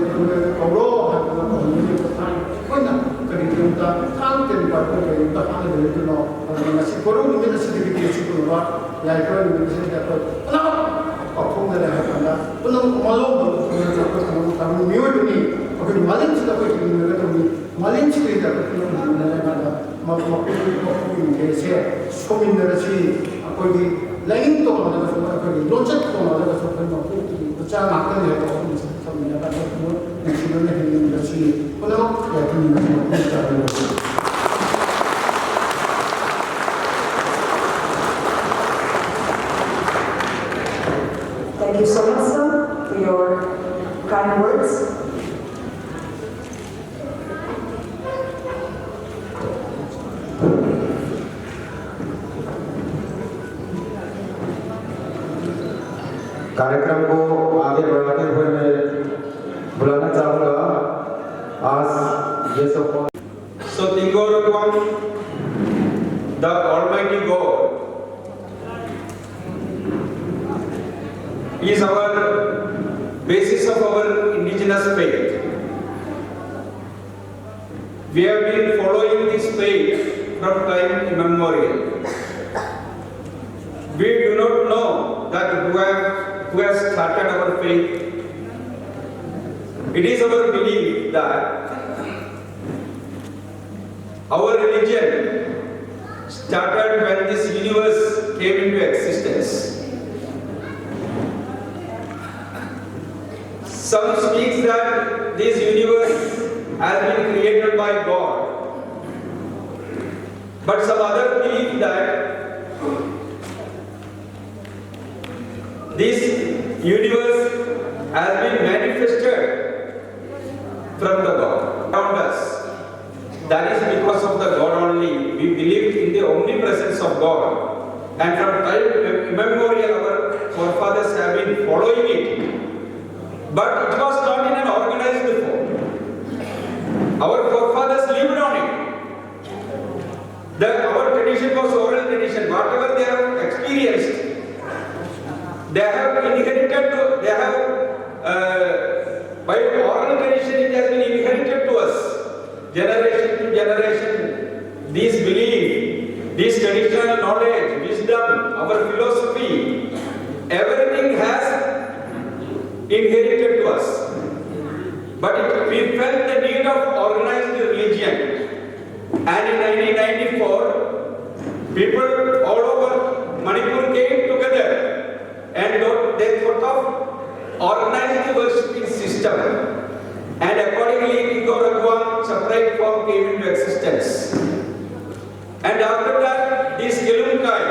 ꯀꯧꯔꯣ ꯍꯥꯏꯕꯗꯨ ꯇꯧꯍꯟꯕꯅꯤ꯫ ꯑꯩꯈꯣꯏꯅ ꯀꯔꯤꯒꯨꯝꯕ ꯀꯥꯡ ꯇꯦꯟ ꯄꯥꯏꯕ ꯀꯔꯤꯒꯨꯝꯕ ꯍꯥꯟꯅ ꯂꯩꯔꯤꯗꯨꯅꯣ, ꯑꯗꯨꯅ ꯉꯁꯤ ꯀꯣꯔꯧ ꯅꯨꯃꯤꯠ ꯑꯁꯤꯗꯒꯤꯗꯤ ꯑꯁꯤꯒꯨꯝꯂꯕ ꯌꯥꯏꯐꯔꯕ ꯅꯨꯃꯤꯠ ꯑꯁꯤꯗ ꯑꯩꯈꯣꯏ ꯄꯨꯝꯅꯃꯛ ꯄꯥꯎꯊꯣꯛꯅꯔꯦ ꯍꯥꯏꯕ ꯀꯥꯟꯗ ꯄꯨꯝꯅꯃꯛ ꯃꯂꯣꯝꯗ ꯄꯨꯝꯅꯃꯛ ꯑꯩꯈꯣꯏ ꯄꯨꯝꯅꯃꯛ ꯇꯥꯏꯕꯪ ꯃꯤꯑꯣꯏꯕꯅꯤ꯫ ꯑꯩꯈꯣꯏ ꯃꯥꯂꯦꯝꯁꯤꯗ ꯑꯩꯈꯣꯏ ꯍꯤꯡꯃꯤꯟꯅꯒꯗꯕꯅꯤ꯫ ꯃꯥꯂꯦꯝꯁꯤꯗ ꯑꯩꯈꯣꯏ ꯄꯨꯝꯅꯃꯛ ꯍꯤꯡꯃꯤꯟꯅꯔꯦ ꯍꯥꯏꯕꯗ ꯃ-, ꯃꯄꯨ, ꯃꯄꯨꯒꯤ ꯃꯤꯡꯁꯦ ꯁꯣꯝꯃꯤꯟꯅꯔꯁꯤ꯫ ꯑꯩꯈꯣꯏꯒꯤ ꯂꯥꯏꯅꯤꯡ ꯇꯣꯉꯥꯜꯂꯒꯁꯨ, ꯑꯩꯈꯣꯏꯒꯤ ꯂꯣꯟꯆꯠ ꯇꯣꯉꯥꯜꯂꯒꯁꯨ ꯑꯩꯈꯣꯏ ꯃꯄꯨꯒꯤ ꯃꯆꯥ ꯉꯥꯛꯇꯅꯤ ꯍꯥꯏꯕ ꯋꯥꯐꯝ ꯑꯁꯤ ꯊꯝꯃꯤꯟꯅꯕ ꯑꯗꯨ ꯅꯨꯡꯁꯤꯅꯅ ꯍꯤꯡꯃꯤꯟꯅꯕꯁꯤ ꯄꯨꯝꯅꯃꯛ ꯌꯥꯏꯐꯃꯤꯟꯅꯕ ꯃꯐꯝ ꯆꯥꯕ꯫ Thank you so much, sir, for your kind words. कार्यक्रम को आगे बढ़ाते हुए मैं बुलाना चाहूंगा आज ये सब So, tingkor basis of our indigenous faith. We have been following this faith from time immemorial. We do not know that who have, who has started our faith. It is our belief that our religion started when this universe came into existence. Some speaks that this universe has been created by God, but some other believe that this universe has been manifested from the God around us. That is because of the God only. We believe in the omnipresence of God. And from time immemorial, our forefathers have been following it. But it was not in an organized form. Our forefathers lived on it. The, our tradition was oral tradition. Whatever they have experienced, they have inherited, to, they have, uh, by oral tradition, it has been inherited to us. Generation to generation, this belief, this traditional knowledge, wisdom, our philosophy, everything has inherited to us. But it, we felt the need of organized religion. And in nineteen ninety-four, people all over Manipur came together and they thought of organized worshipping system. And accordingly, Ingkor Raghuang separate form came into existence. And after that, this Kelungkai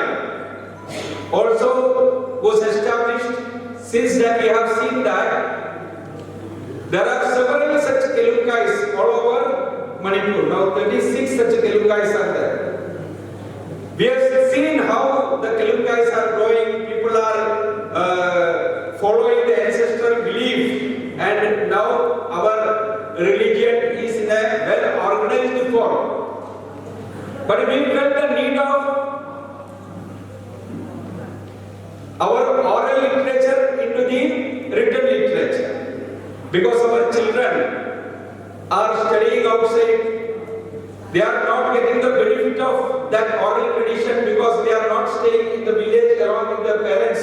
also was established. Since that, we have seen that there are several such Kelungkais all over Manipur. Now, thirty-six such Kelungkais are there. We have seen how the Kelungkais are growing, people are, uh, following the ancestral belief, and now our religion is in a well-organized form. But we felt the need of our oral literature into the written literature, because our children are studying outside, they are not getting the benefit of that oral tradition because they are not staying in the village along with their parents.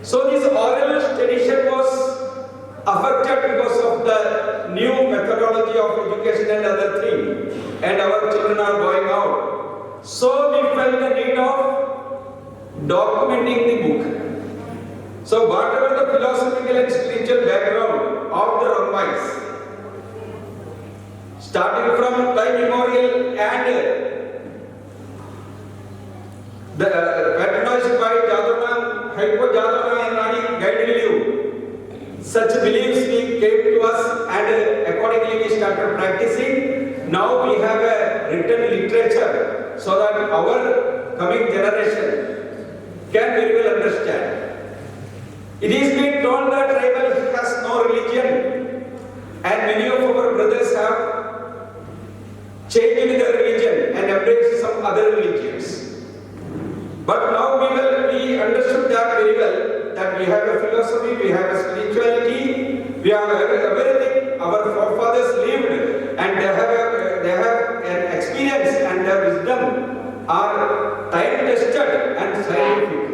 So this oral tradition was affected because of the new methodology of education and other thing, and our children are going out. So we felt the need of documenting the book. So whatever the philosophical and spiritual background of the Rongbais, starting from time immemorial and the, uh, patronized by Jadonang, Haipo Jadonang and Rani Gaidinliu, such beliefs we came to us, and, uh, accordingly we started practicing. Now we have a written literature so that our coming generation can very well understand. It is being told that tribal has no religion, and many of our brothers have changed their religion and embraced some other religions. But now we will, we understood that very well, that we have a philosophy, we have a spirituality, we have every-, everything our forefathers lived, and they have a, they have an experience and their wisdom are time tested and scientific.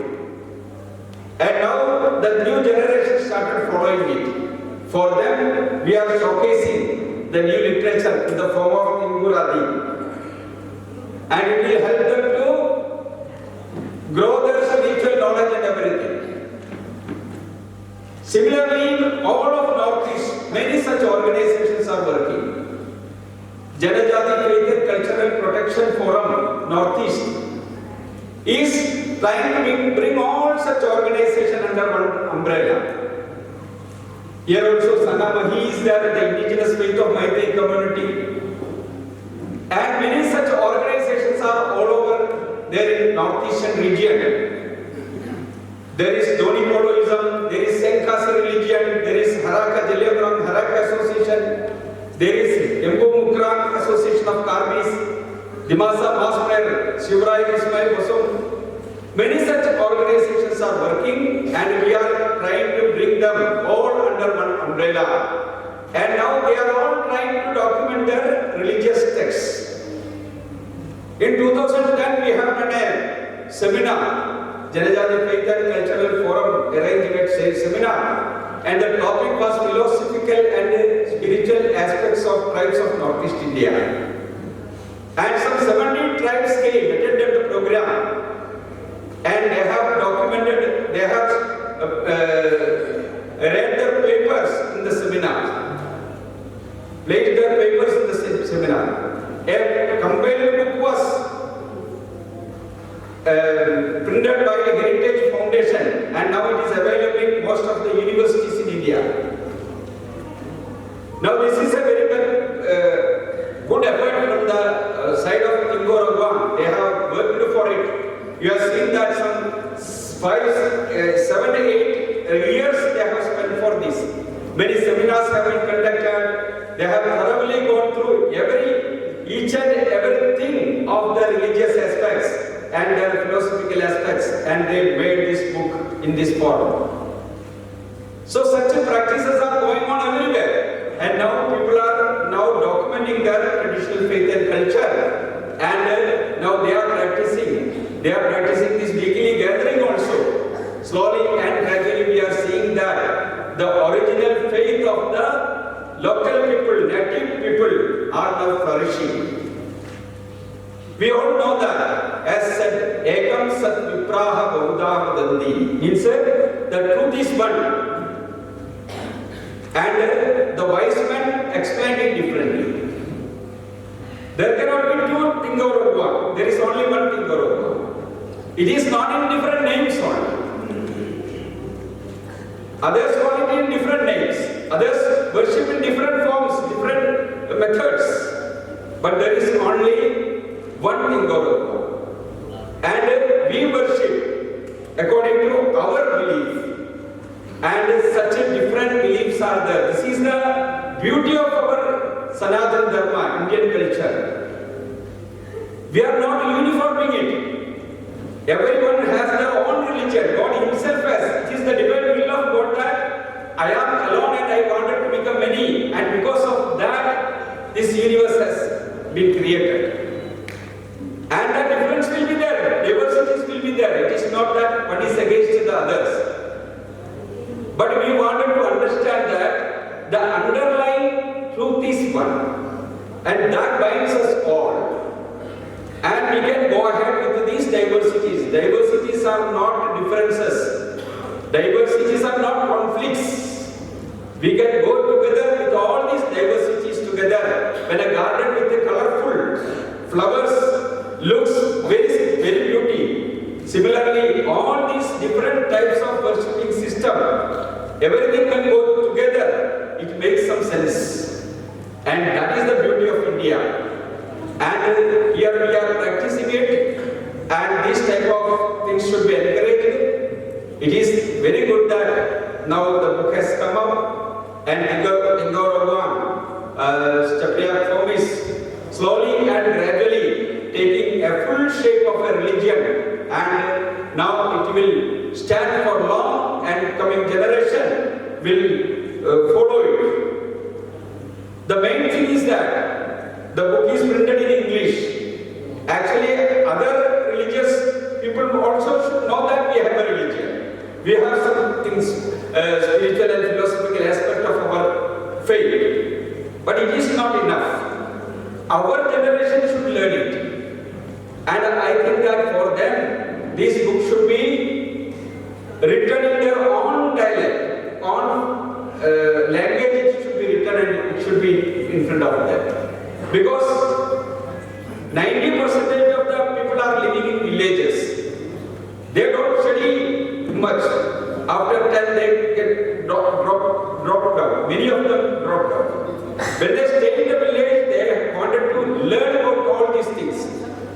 And now the new generation started following it. For them, we are showcasing the new literature in the form of Inguradi. And it will help them to grow their spiritual knowledge and everything. Similarly, in all of Northeast, many such organizations are working. Janajati Faith and Cultural Protection Forum, Northeast, is trying to bring, bring all such organizations under one umbrella. Here also, Sangamahi is there, the indigenous faith of Meitei community. And many such organizations are all over there in Northeastern region. There is Doni Poloism, there is Sengkhasi religion, there is Haraka Zeliangrong Haraka Association, there is Embo Mukrang Association of Karbis, Dimasa Mass Prayer, Shivrai Ismail Bosum. Many such organizations are working, and we are trying to bring them all umbrella. And now they are all trying to document their religious texts. In two thousand ten, we have done a seminar, Janajati Faith and Cultural Forum arranged a se-, seminar, and the topic was philosophical and spiritual aspects of tribes of Northeast India. And some seventy tribes came, attended the program, and they have documented, they have uh, uh, read their papers in the seminar, placed their papers in the se-, seminar. A compiled book was uh, printed by Heritage Foundation, and now it is available in most of the universities in India. Now, this is a very good, uh, good effort from the uh, side of Tinggo Ravguangc. They have worked for it. You have seen that some five, uh, seven, eight years they have spent for this. Many seminars have been conducted. They have thoroughly gone through every, each and everything of the religious aspects and their philosophical aspects, and they made this book in this form. So such practices are going on everywhere, and now people are now documenting their traditional faith and culture, and uh, now they are practicing. They are practicing this weekly gathering also. Slowly and gradually, we are seeing that the original faith of the local people, native people, are now flourishing. We all know that, as said, "Ekam sat vipraha bahudha vadanti," means uh, the truth is one. And uh, the wise men explained it differently. There cannot be two Tinggo Ravguangc. There is only one Tinggo Ravguangc. It is not in different names only. Others call it in different names. Others worship in different forms, different methods. But there is only one Tinggo Ravguangc. And uh, we worship according to our belief. And such a different beliefs are there. This is the beauty of our Sanatan Dharma, Indian culture. We are not uniforming it. Everyone has their own religion. God himself has. It is the divine will of God that I am alone and I wanted to become many. And because of that, this universe has been created. And the difference will be there, diversities will be there. It is not that one is against the others. But we wanted to understand that the underlying truth is one, and that binds us all. And we can go ahead with these diversities. Diversities are not differences. Diversities are not conflicts. We can go together with all these diversities together. When a garden with a colorful flowers looks very, very beauty, similarly, all these different types of worshipping system, everything when go together, it makes some sense. And that is the beauty of India. And here we are practicing it, and this type of things should be encouraged. It is very good that now the book has come up, and Tinggo, Tinggo Ravguangc, uh, Chapriak Phomis, slowly and gradually taking a full shape of a religion, and now it will stand for long, and coming generation will uh, follow it. The main thing is that the book is printed in English. Actually, other religious people also should know that we have a religion. We have some things, uh, spiritual and philosophical aspect of our faith. But it is not enough. Our generation should learn it. And I think that for them, this book should be written in their own dialect, own uh, language, it should be written and it should be in front of them. Because ninety percentage of the people are living in villages. They don't study much. After ten, they get drop, drop, drop down. Many of them drop down. When they stay in the village, they wanted to learn about all these things.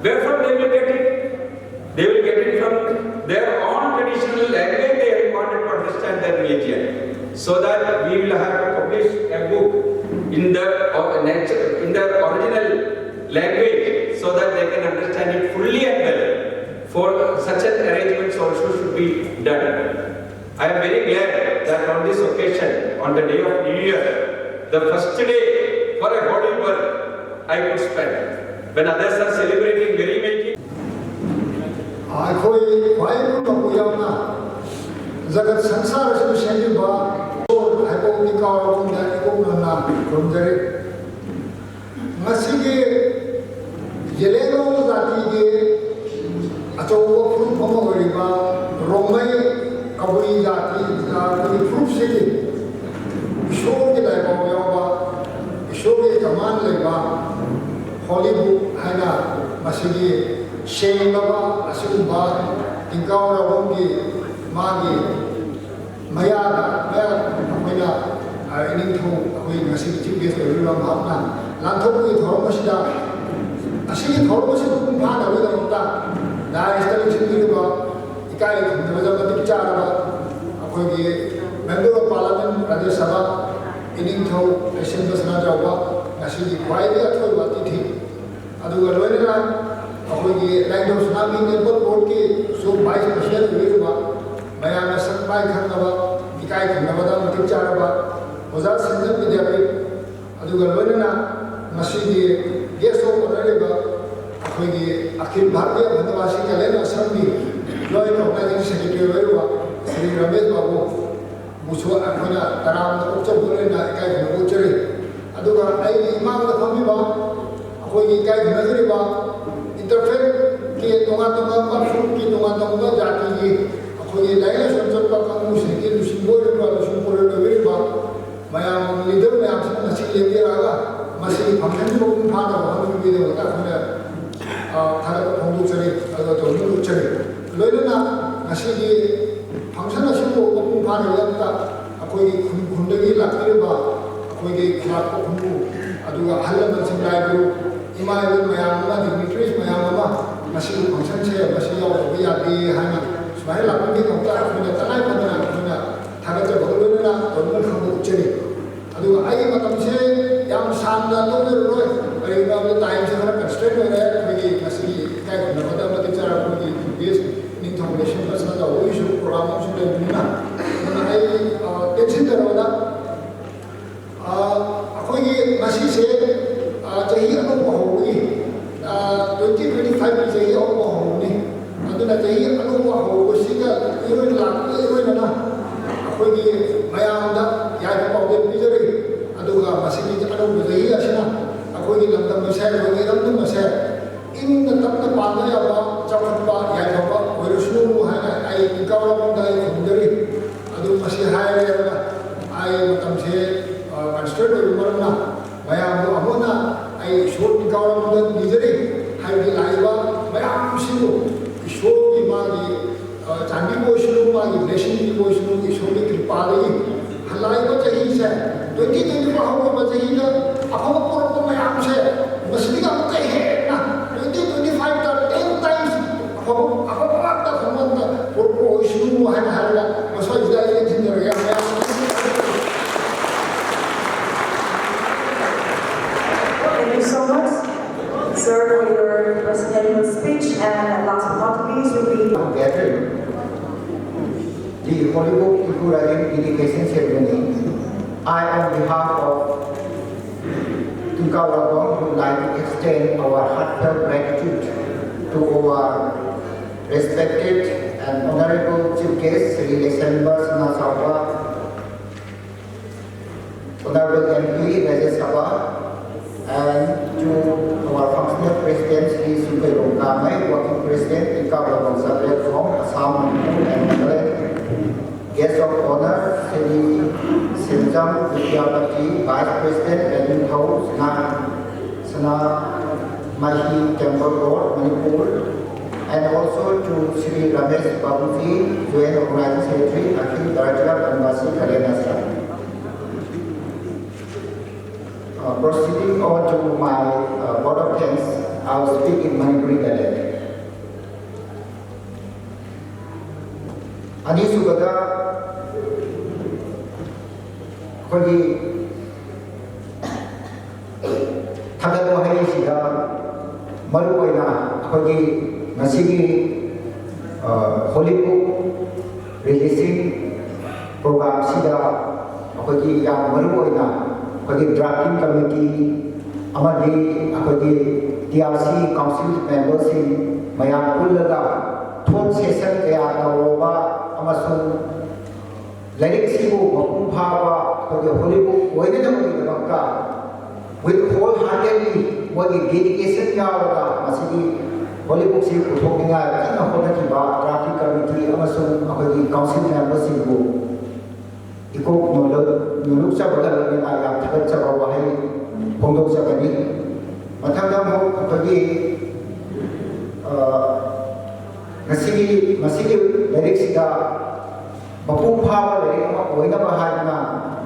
Where from they will get it? They will get it from their own traditional language. They wanted to understand their religion, so that we will have to publish a book in the or- nature in their original language, so that they can understand it fully and well. For such an arrangements also should be done. I am very glad that on this occasion, on the day of New Year, the first day for a holy work I could spend. When others are celebrating merrymaking, ꯑꯩꯈꯣꯏ ꯈ꯭ꯋꯥꯏꯗꯒꯤ ꯃꯄꯨ ꯌꯥꯎꯅ ꯖꯒꯠ ꯁꯪꯁꯥꯔ ꯑꯁꯤꯕꯨ ꯁꯦꯝꯕꯤꯕ ꯏꯁꯣꯔ ꯍꯥꯏꯕ ꯄꯨꯛꯅꯤꯡ ꯀꯥꯎꯔꯕ ꯃꯇꯨꯡꯗ ꯏꯀꯣꯛ ꯅꯧꯅ ꯈꯨꯔꯨꯝꯖꯔꯤ꯫ ꯉꯁꯤꯒꯤ ꯖꯦꯂꯦꯡꯔꯣꯡ ꯖꯥꯇꯤꯒꯤ ꯑꯆꯧꯕ ꯐꯨꯔꯨꯞ ꯑꯃ ꯑꯣꯏꯔꯤꯕ ꯔꯣꯡꯃꯩ ꯀꯕꯨꯏ ꯖꯥꯇꯤ, ꯑꯩꯈꯣꯏꯒꯤ ꯐꯨꯔꯨꯞꯁꯤꯒꯤ ꯏꯁꯣꯔꯒꯤ ꯂꯥꯏꯕꯥꯎ ꯌꯥꯎꯕ, ꯏꯁꯣꯔꯒꯤ ꯀꯃꯥꯟ ꯂꯩꯕ ꯍꯣꯂꯤ ꯕꯨꯛ ꯍꯥꯏꯅ ꯃꯁꯤꯒꯤ ꯁꯦꯡꯂꯕ ꯑꯁꯤꯒꯨꯝꯕ ꯇꯤꯡꯀꯥꯎ ꯔꯥꯕꯣꯡꯒꯤ ꯃꯥꯒꯤ ꯃꯌꯥꯗ, ꯃꯌꯥ ꯑꯩꯈꯣꯏꯅ, ꯑ, ꯏꯅꯤꯡꯊꯧ ꯑꯩꯈꯣꯏ ꯉꯁꯤꯒꯤ chief guest ꯑꯣꯏꯔꯤꯕ ꯃꯍꯥꯛꯅ ꯂꯥꯟꯊꯣꯛꯄꯒꯤ ꯊꯧꯔꯝ ꯑꯁꯤꯗ, ꯑꯁꯤꯒꯤ ꯊꯧꯔꯝ ꯑꯁꯤ ꯃꯄꯨꯡ ꯐꯥꯅꯕꯒꯤꯗꯃꯛꯇ ꯗꯥꯏꯁꯇ ꯂꯦꯡꯁꯤꯟꯕꯤꯔꯤꯕ ꯏꯀꯥꯏ ꯈꯨꯝꯅꯕꯗ ꯃꯇꯤꯛ ꯆꯥꯔꯕ ꯑꯩꯈꯣꯏꯒꯤ Member of Parliament, ꯔꯥꯖ꯭ꯌ ꯁꯚꯥ, ꯏꯅꯤꯡꯊꯧ ꯂꯩꯁꯦꯝꯕ ꯁꯅꯥꯖꯥꯎꯕ, ꯉꯁꯤꯒꯤ ꯈ꯭ꯋꯥꯏꯗꯒꯤ ꯑꯊꯣꯏꯕ ꯑꯇꯤꯊꯤ, ꯑꯗꯨꯒ ꯂꯣꯏꯅꯅ ꯑꯩꯈꯣꯏꯒꯤ ꯂꯥꯏꯅꯤꯡꯊꯧ ꯁꯅꯥꯃꯍꯤ Temple Board ꯀꯤꯁꯨ vice president ꯑꯣꯏꯕꯤꯔꯤꯕ, ꯃꯌꯥꯝꯅ ꯁꯛ ꯃꯥꯏ ꯈꯪꯅꯕ, ꯏꯀꯥꯏ ꯈꯨꯝꯅꯕꯗ ꯃꯇꯤꯛ ꯆꯥꯔꯕ ꯑꯣꯖꯥ ꯁꯟꯖꯝ ꯕꯤꯗ꯭ꯌꯥꯄꯤꯊ, ꯑꯗꯨꯒ ꯂꯣꯏꯅꯅ ꯉꯁꯤꯒꯤ guest of honour ꯑꯣꯏꯕ ꯑꯩꯈꯣꯏꯒꯤ ꯑꯈꯤꯜ ꯚꯥꯔꯇꯤꯌ ꯚꯟꯗ꯭ꯌꯥꯕꯥꯁꯤ ꯀꯂꯌꯥꯟ ꯑꯁꯝꯒꯤ joint organizing secretary ꯑꯣꯏꯔꯤꯕ ꯁ꯭ꯔꯤ ꯔꯃꯦꯁ ꯕꯥꯕꯨ ꯕꯨꯁꯨ ꯑꯩꯈꯣꯏꯅ ꯇꯔꯥꯝꯅ ꯑꯣꯛꯆꯕ ꯂꯣꯏꯅ ꯏꯀꯥꯏ ꯈꯨꯝꯅꯕ ꯎꯠꯆꯔꯤ꯫ ꯑꯗꯨꯒ ꯑꯩꯒꯤ ꯏꯃꯥꯡꯗ ꯐꯝꯂꯤꯕ ꯑꯩꯈꯣꯏꯒꯤ ꯏꯀꯥꯏ ꯈꯨꯝꯅꯖꯔꯤꯕ interfaith ꯀꯤ ꯇꯣꯉꯥꯟ ꯇꯣꯉꯥꯟꯕ ꯐꯨꯔꯨꯞꯀꯤ ꯇꯣꯉꯥꯟ ꯇꯣꯉꯥꯟꯕ ꯖꯥꯇꯤꯒꯤ ꯑꯩꯈꯣꯏꯒꯤ ꯂꯥꯏꯔꯤꯛ ꯂꯥꯏꯁꯣꯟ ꯆꯠꯄ ꯀꯥꯡꯕꯨꯁꯤꯡꯒꯤ ꯂꯨꯆꯤꯡꯕ ꯑꯣꯏꯔꯤꯕ, ꯂꯨꯆꯤꯡ ꯄꯨꯔꯣꯏꯕ ꯑꯣꯏꯔꯤꯕ ꯃꯌꯥꯝ leader ꯃꯌꯥꯝꯁꯤꯅ ꯉꯁꯤ ꯂꯦꯞꯄꯤꯔꯛꯑꯒ ꯃꯁꯤꯒꯤ functionꯁꯤ ꯃꯄꯨꯡ ꯐꯥꯅꯕ ꯍꯣꯠꯅꯕꯤꯕꯒꯤꯗꯃꯛꯇ ꯑꯩꯈꯣꯏꯅ, ꯑ, ꯊꯥꯒꯠꯄ ꯐꯣꯡꯗꯣꯛꯆꯔꯤ, ꯑꯗꯨꯒ ꯇꯧꯅꯤꯡꯕ ꯎꯠꯆꯔꯤ꯫ ꯂꯣꯏꯅꯅ ꯉꯁꯤꯒꯤ function ꯑꯁꯤꯕꯨ ꯃꯄꯨꯡ ꯐꯥꯅꯕꯒꯤꯗꯃꯛꯇ ꯑꯩꯈꯣꯏꯒꯤ ꯈꯨꯟ ꯈꯨꯟꯗꯒꯤ ꯂꯥꯛꯄꯤꯔꯤꯕ ꯑꯩꯈꯣꯏꯒꯤ ꯈꯨꯂꯥꯛꯄ ꯈꯨꯟꯕꯨ, ꯑꯗꯨꯒ ꯑꯍꯜ ꯂꯃꯟꯁꯤꯡ, ꯂꯥꯏꯕꯨ, ꯏꯃꯥ ꯏꯕꯦꯟ ꯃꯌꯥꯝ ꯑꯃ, dignitaries ꯃꯌꯥꯝ ꯑꯃ, ꯃꯁꯤꯒꯤ functionꯁꯦ ꯃꯁꯤ ꯌꯥꯎꯗꯕ ꯌꯥꯗꯦ ꯍꯥꯏꯅ ꯁꯨꯃꯥꯏꯅ ꯂꯥꯛꯄꯤꯕꯒꯤꯗꯃꯛꯇ ꯑꯩꯈꯣꯏꯅ ꯇꯉꯥꯏ ꯐꯗꯅ ꯑꯩꯈꯣꯏꯅ ꯊꯥꯒꯠꯆꯕꯒ ꯂꯣꯏꯅꯅ ꯇꯧꯅꯤꯡꯕ ꯈꯪꯕ ꯎꯠꯆꯔꯤ꯫ ꯑꯗꯨꯒ ꯑꯩꯒꯤ ꯃꯇꯝꯁꯦ ꯌꯥꯝ ꯁꯥꯡꯅ ꯂꯧꯖꯔꯔꯣꯏ, ꯀꯔꯤꯒꯤꯅꯣ ꯍꯥꯏꯕꯗ timeꯁꯦ ꯈꯔ constraint ꯑꯣꯏꯔꯦ꯫ ꯑꯩꯈꯣꯏꯒꯤ ꯉꯁꯤꯒꯤ ꯏꯀꯥꯏ ꯈꯨꯝꯅꯕꯗ ꯃꯇꯤꯛ ꯆꯥꯔꯕ ꯑꯩꯈꯣꯏꯒꯤ guest ꯅꯤꯡꯊꯧ ꯂꯩꯁꯦꯝꯕ ꯁꯅꯥꯖꯥꯎꯕꯒꯤꯁꯨ program ꯑꯃꯁꯨ ꯂꯩꯕꯅꯤꯅ, ꯑꯗꯨꯅ ꯑꯩ, ꯑ, ꯇꯦꯟꯁꯤꯟꯖꯔꯕꯗ, ꯑ, ꯑꯩꯈꯣꯏꯒꯤ ꯉꯁꯤꯁꯦ, ꯑ, ꯆꯍꯤ ꯑꯅꯧꯕ ꯍꯧꯕꯒꯤ, ꯑ, twenty twenty fiveꯀꯤ ꯆꯍꯤ ꯑꯅꯧꯕ ꯍꯧꯕꯅꯤ꯫ ꯑꯗꯨꯅ ꯆꯍꯤ ꯑꯅꯧꯕ ꯍꯧꯕꯁꯤꯒ ꯏꯔꯣꯏ ꯂꯥꯛꯄꯒ ꯏꯔꯣꯏꯅꯅ ꯑꯩꯈꯣꯏꯒꯤ ꯃꯌꯥꯝꯗ ꯌꯥꯏꯐ ꯄꯥꯎꯖꯦꯜ ꯄꯤꯖꯔꯤ꯫ ꯑꯗꯨꯒ ꯃꯁꯤꯒꯤ ꯑꯅꯧꯕ ꯆꯍꯤ ꯑꯁꯤꯅ ꯑꯩꯈꯣꯏꯒꯤ ꯂꯝꯗꯝ ꯑꯁꯦ, ꯑꯩꯈꯣꯏꯒꯤ ꯏꯔꯝꯗꯝ ꯑꯁꯦ ꯏꯪꯅ ꯇꯞꯅ ꯄꯥꯟꯕ ꯌꯥꯕ, ꯆꯥꯎꯈꯠꯄ ꯌꯥꯏꯐꯕ ꯑꯣꯏꯔꯁꯅꯨ ꯍꯥꯏꯅ ꯑꯩ ꯏꯀꯥꯎꯔꯝꯗ ꯑꯩ ꯈꯨꯔꯨꯝꯖꯔꯤ꯫ ꯑꯗꯨ ꯃꯁꯤ ꯍꯥꯏꯔꯒ ꯑꯩ ꯃꯇꯝꯁꯦ, ꯑ, constraint ꯑꯣꯏꯕ ꯃꯔꯝꯅ ꯃꯌꯥꯝꯕꯨ ꯑꯃꯨꯛ ꯍꯟꯅ ꯑꯩ ꯏꯁꯣꯔ ꯏꯀꯥꯎꯔꯝꯗ ꯅꯤꯖꯔꯤ꯫ ꯍꯥꯏꯕꯗꯤ ꯂꯥꯛꯂꯤꯕ ꯃꯌꯥꯝꯁꯤꯕꯨ ꯏꯁꯣꯔꯒꯤ ꯃꯥꯒꯤ, ꯑ, ꯆꯥꯟꯕꯤꯕ ꯑꯣꯏꯁꯅꯨ, ꯃꯥꯒꯤ blessing ꯄꯤꯕ ꯑꯣꯏꯁꯅꯨ, ꯏꯁꯣꯔꯒꯤ ꯀ꯭ꯔꯤꯄꯥꯗꯒꯤ ꯍꯜꯂꯛꯂꯤꯕ ꯆꯍꯤꯁꯦ, twenty twenty four ꯍꯧꯔꯤꯕ ꯆꯍꯤꯗ ꯑꯐꯕ ꯄꯨꯔꯛꯄ ꯃꯌꯥꯝꯁꯦ, ꯃꯁꯤꯗꯒꯤ ꯑꯃꯨꯛꯀ ꯍꯦꯟꯅ twenty twenty fiveꯇ ten times ꯑꯐꯕ, ꯑꯐꯕ ꯉꯥꯛꯇ ꯈꯣꯡꯕꯝꯗ ꯄꯨꯔꯛꯄ ꯑꯣꯏꯁꯅꯨ ꯍꯥꯏꯅ ꯍꯥꯏꯔꯒ ꯃꯁꯤꯗ ꯑꯩ ꯊꯤꯟꯖꯔꯒꯦ꯫ ꯃꯌꯥꯝ Thank you so much, sir, for your presidential speech. And last but not least, will be gathering, the Holy Book Ipu Rarim dedication ceremony. I, on behalf of Tingkauh Ravguangc, would like to extend our heartfelt gratitude to our respected and honorable chief guest, Shri Leisemba Sanajaoba, Honorable M P, Rajya Sabha, and to our functional president, Shri Sumpeirong Kamei, working president, Tingkauh Ravguangc Sacred Home, Assam, Manipur, and Nagaland. Guest of honor, Shri Senjam Vidyapati, Vice President, Lengmingthou Sana, Sanamahi Temple Board, Manipur, and also to Shri Ramesh Babuji, Joint Organizing Secretary, Akhil Bharatiya Banivasi Kalyan Ashram. Uh, proceeding on to my, uh, vote of thanks, I'll speak in Manipuri dialect. ꯑꯅꯤꯁꯨꯕꯗ ꯑꯩꯈꯣꯏꯒꯤ ꯊꯥꯒꯠꯄ ꯋꯥꯍꯩꯁꯤꯗ ꯃꯔꯨꯑꯣꯏꯅ ꯑꯩꯈꯣꯏꯒꯤ ꯉꯁꯤꯒꯤ, ꯑ, Holy Book releasing ꯌꯥꯝ ꯃꯔꯨ ꯑꯣꯏꯅ ꯑꯩꯈꯣꯏꯒꯤ drafting committee ꯑꯃꯗꯤ ꯑꯩꯈꯣꯏꯒꯤ T R C council memberꯁꯤꯡ ꯃꯌꯥꯝ ꯄꯨꯜꯂꯒ ꯊꯣꯟ session ꯀꯌꯥ ꯇꯧꯔꯕ ꯑꯃꯁꯨꯡ ꯂꯥꯏꯔꯤꯛꯁꯤꯕꯨ ꯃꯄꯨꯡ ꯐꯥꯕ ꯑꯩꯈꯣꯏꯒꯤ holy book ꯑꯣꯏꯅꯅꯕꯒꯤꯗꯃꯛꯇ with wholeheartedly ꯃꯣꯏꯒꯤ dedication ꯌꯥꯎꯔꯒ ꯃꯁꯤꯒꯤ holy bookꯁꯤ ꯄꯨꯊꯣꯛꯅꯤꯡꯉꯥꯏ ꯀꯟꯅ ꯍꯣꯠꯅꯈꯤꯕ drafting committee ꯑꯃꯁꯨꯡ ꯑꯩꯈꯣꯏꯒꯤ council memberꯁꯤꯡꯕꯨ ꯏꯀꯣꯛ ꯅꯣꯂꯨꯛ ꯅꯣꯂꯨꯛꯆꯕꯒ ꯂꯣꯏꯅꯅ ꯌꯥꯝ ꯊꯥꯒꯠꯆꯕ ꯋꯥꯍꯩ ꯐꯣꯡꯗꯣꯛꯆꯕꯅꯤ꯫ ꯃꯊꯪꯗ ꯑꯃꯨꯛ ꯑꯩꯈꯣꯏꯒꯤ ꯑ, ꯉꯁꯤꯒꯤ ꯃꯁꯤꯒꯤ ꯂꯥꯏꯔꯤꯛꯁꯤꯗ ꯃꯄꯨꯡ ꯐꯥꯕ ꯂꯥꯏꯔꯤꯛ ꯑꯃ ꯑꯣꯏꯅꯕ ꯍꯥꯏꯗꯨꯅ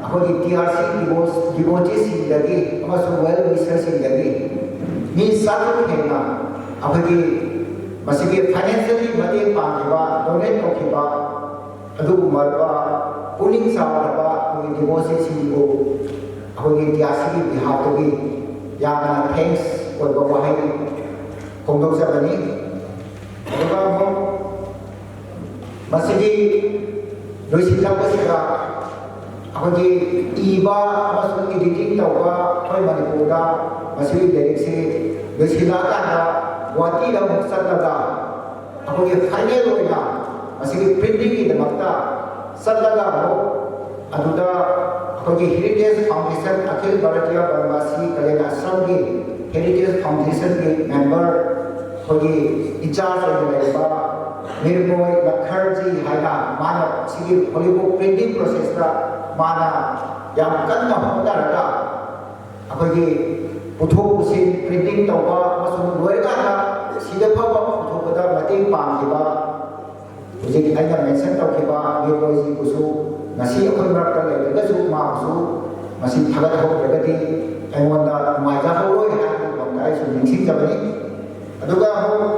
ꯑꯩꯈꯣꯏꯒꯤ T R C devoteesꯁꯤꯡꯗꯒꯤ ꯑꯃꯁꯨꯡ well wisherꯁꯤꯡꯗꯒꯤ ꯃꯤ ꯆꯥꯇ꯭ꯔꯨꯛ ꯍꯦꯟꯅ ꯑꯩꯈꯣꯏꯒꯤ ꯃꯁꯤꯒꯤ financially ꯃꯇꯦꯡ ꯄꯥꯡꯈꯤꯕ, donate ꯇꯧꯈꯤꯕ ꯑꯗꯨꯒꯨꯝꯂꯕ ꯄꯨꯛꯅꯤꯡ ꯆꯥꯎꯔꯕ ꯑꯩꯈꯣꯏꯒꯤ devoteesꯁꯤꯡꯕꯨ ꯑꯩꯈꯣꯏꯒꯤ T R Cꯒꯤ behalfꯇꯒꯤ ꯌꯥꯝꯅ thanks ꯑꯣꯏꯕ ꯋꯥꯍꯩ ꯐꯣꯡꯗꯣꯛꯆꯕꯅꯤ꯫ ꯑꯗꯨꯒ ꯑꯃꯨꯛ ꯃꯁꯤꯒꯤ ꯂꯣꯏꯁꯤꯜꯂꯛꯄꯁꯤꯗ ꯑꯩꯈꯣꯏꯒꯤ ꯏꯕ ꯑꯃꯁꯨꯡ editing ꯇꯧꯕ ꯑꯩꯈꯣꯏ ꯃꯅꯤꯄꯨꯔꯗ ꯃꯁꯤꯒꯤ ꯂꯥꯏꯔꯤꯛꯁꯤ ꯂꯣꯏꯁꯤꯜꯂꯛꯑꯀꯥꯟꯗ ꯒꯨꯋꯥꯍꯥꯇꯤꯗ ꯑꯃꯨꯛ ꯆꯠꯂꯒ ꯑꯩꯈꯣꯏꯒꯤ final ꯑꯣꯏꯅ ꯃꯁꯤꯒꯤ printingꯒꯤꯗꯃꯛꯇ ꯆꯠꯂꯒ ꯑꯃꯨꯛ ꯑꯗꯨꯗ ꯑꯩꯈꯣꯏꯒꯤ Heritage Foundation, ꯑꯈꯤꯜ ꯚꯥꯔꯇꯤꯌꯥ ꯕꯟꯒꯥꯁꯤ ꯀꯂꯦꯟ ꯑꯥꯁ꯭ꯔꯝꯒꯤ Heritage Foundationꯒꯤ member ꯑꯩꯈꯣꯏꯒꯤ in charge ꯑꯣꯏꯅ ꯂꯩꯔꯤꯕ ꯃꯤꯔꯃꯣꯏ ꯂꯈꯔꯖꯤ ꯍꯥꯏꯅ ꯃꯥꯅ ꯁꯤꯒꯤ holy book printing processꯇ ꯃꯥꯅ ꯌꯥꯝ ꯀꯟꯅ ꯍꯣꯠꯅꯔꯒ ꯑꯩꯈꯣꯏꯒꯤ ꯄꯨꯊꯣꯛ ꯄꯨꯁꯤꯟ printing ꯇꯧꯕ ꯑꯃꯁꯨꯡ ꯂꯣꯏꯔꯀꯥꯟꯗ ꯁꯤꯗ ꯐꯥꯎꯕ ꯄꯨꯊꯣꯛꯄꯗ ꯃꯇꯦꯡ ꯄꯥꯡꯈꯤꯕ ꯍꯧꯖꯤꯛ ꯑꯩꯅ mention ꯇꯧꯈꯤꯕ ꯃꯤꯔꯃꯣꯏꯖꯤꯕꯨꯁꯨ ꯉꯁꯤ ꯑꯩꯈꯣꯏ ꯃꯔꯛꯇ ꯂꯩꯔꯒꯁꯨ ꯃꯥꯕꯨꯁꯨ ꯉꯁꯤ ꯊꯥꯒꯠꯍꯧꯗ꯭ꯔꯒꯗꯤ ꯑꯩꯉꯣꯟꯗ ꯅꯨꯡꯉꯥꯏꯖꯍꯧꯔꯣꯏ ꯍꯥꯏꯕꯒꯤꯗꯃꯛꯇ ꯑꯩꯁꯨ ꯅꯤꯡꯁꯤꯡꯖꯕꯅꯤ꯫ ꯑꯗꯨꯒ ꯑꯃꯨꯛ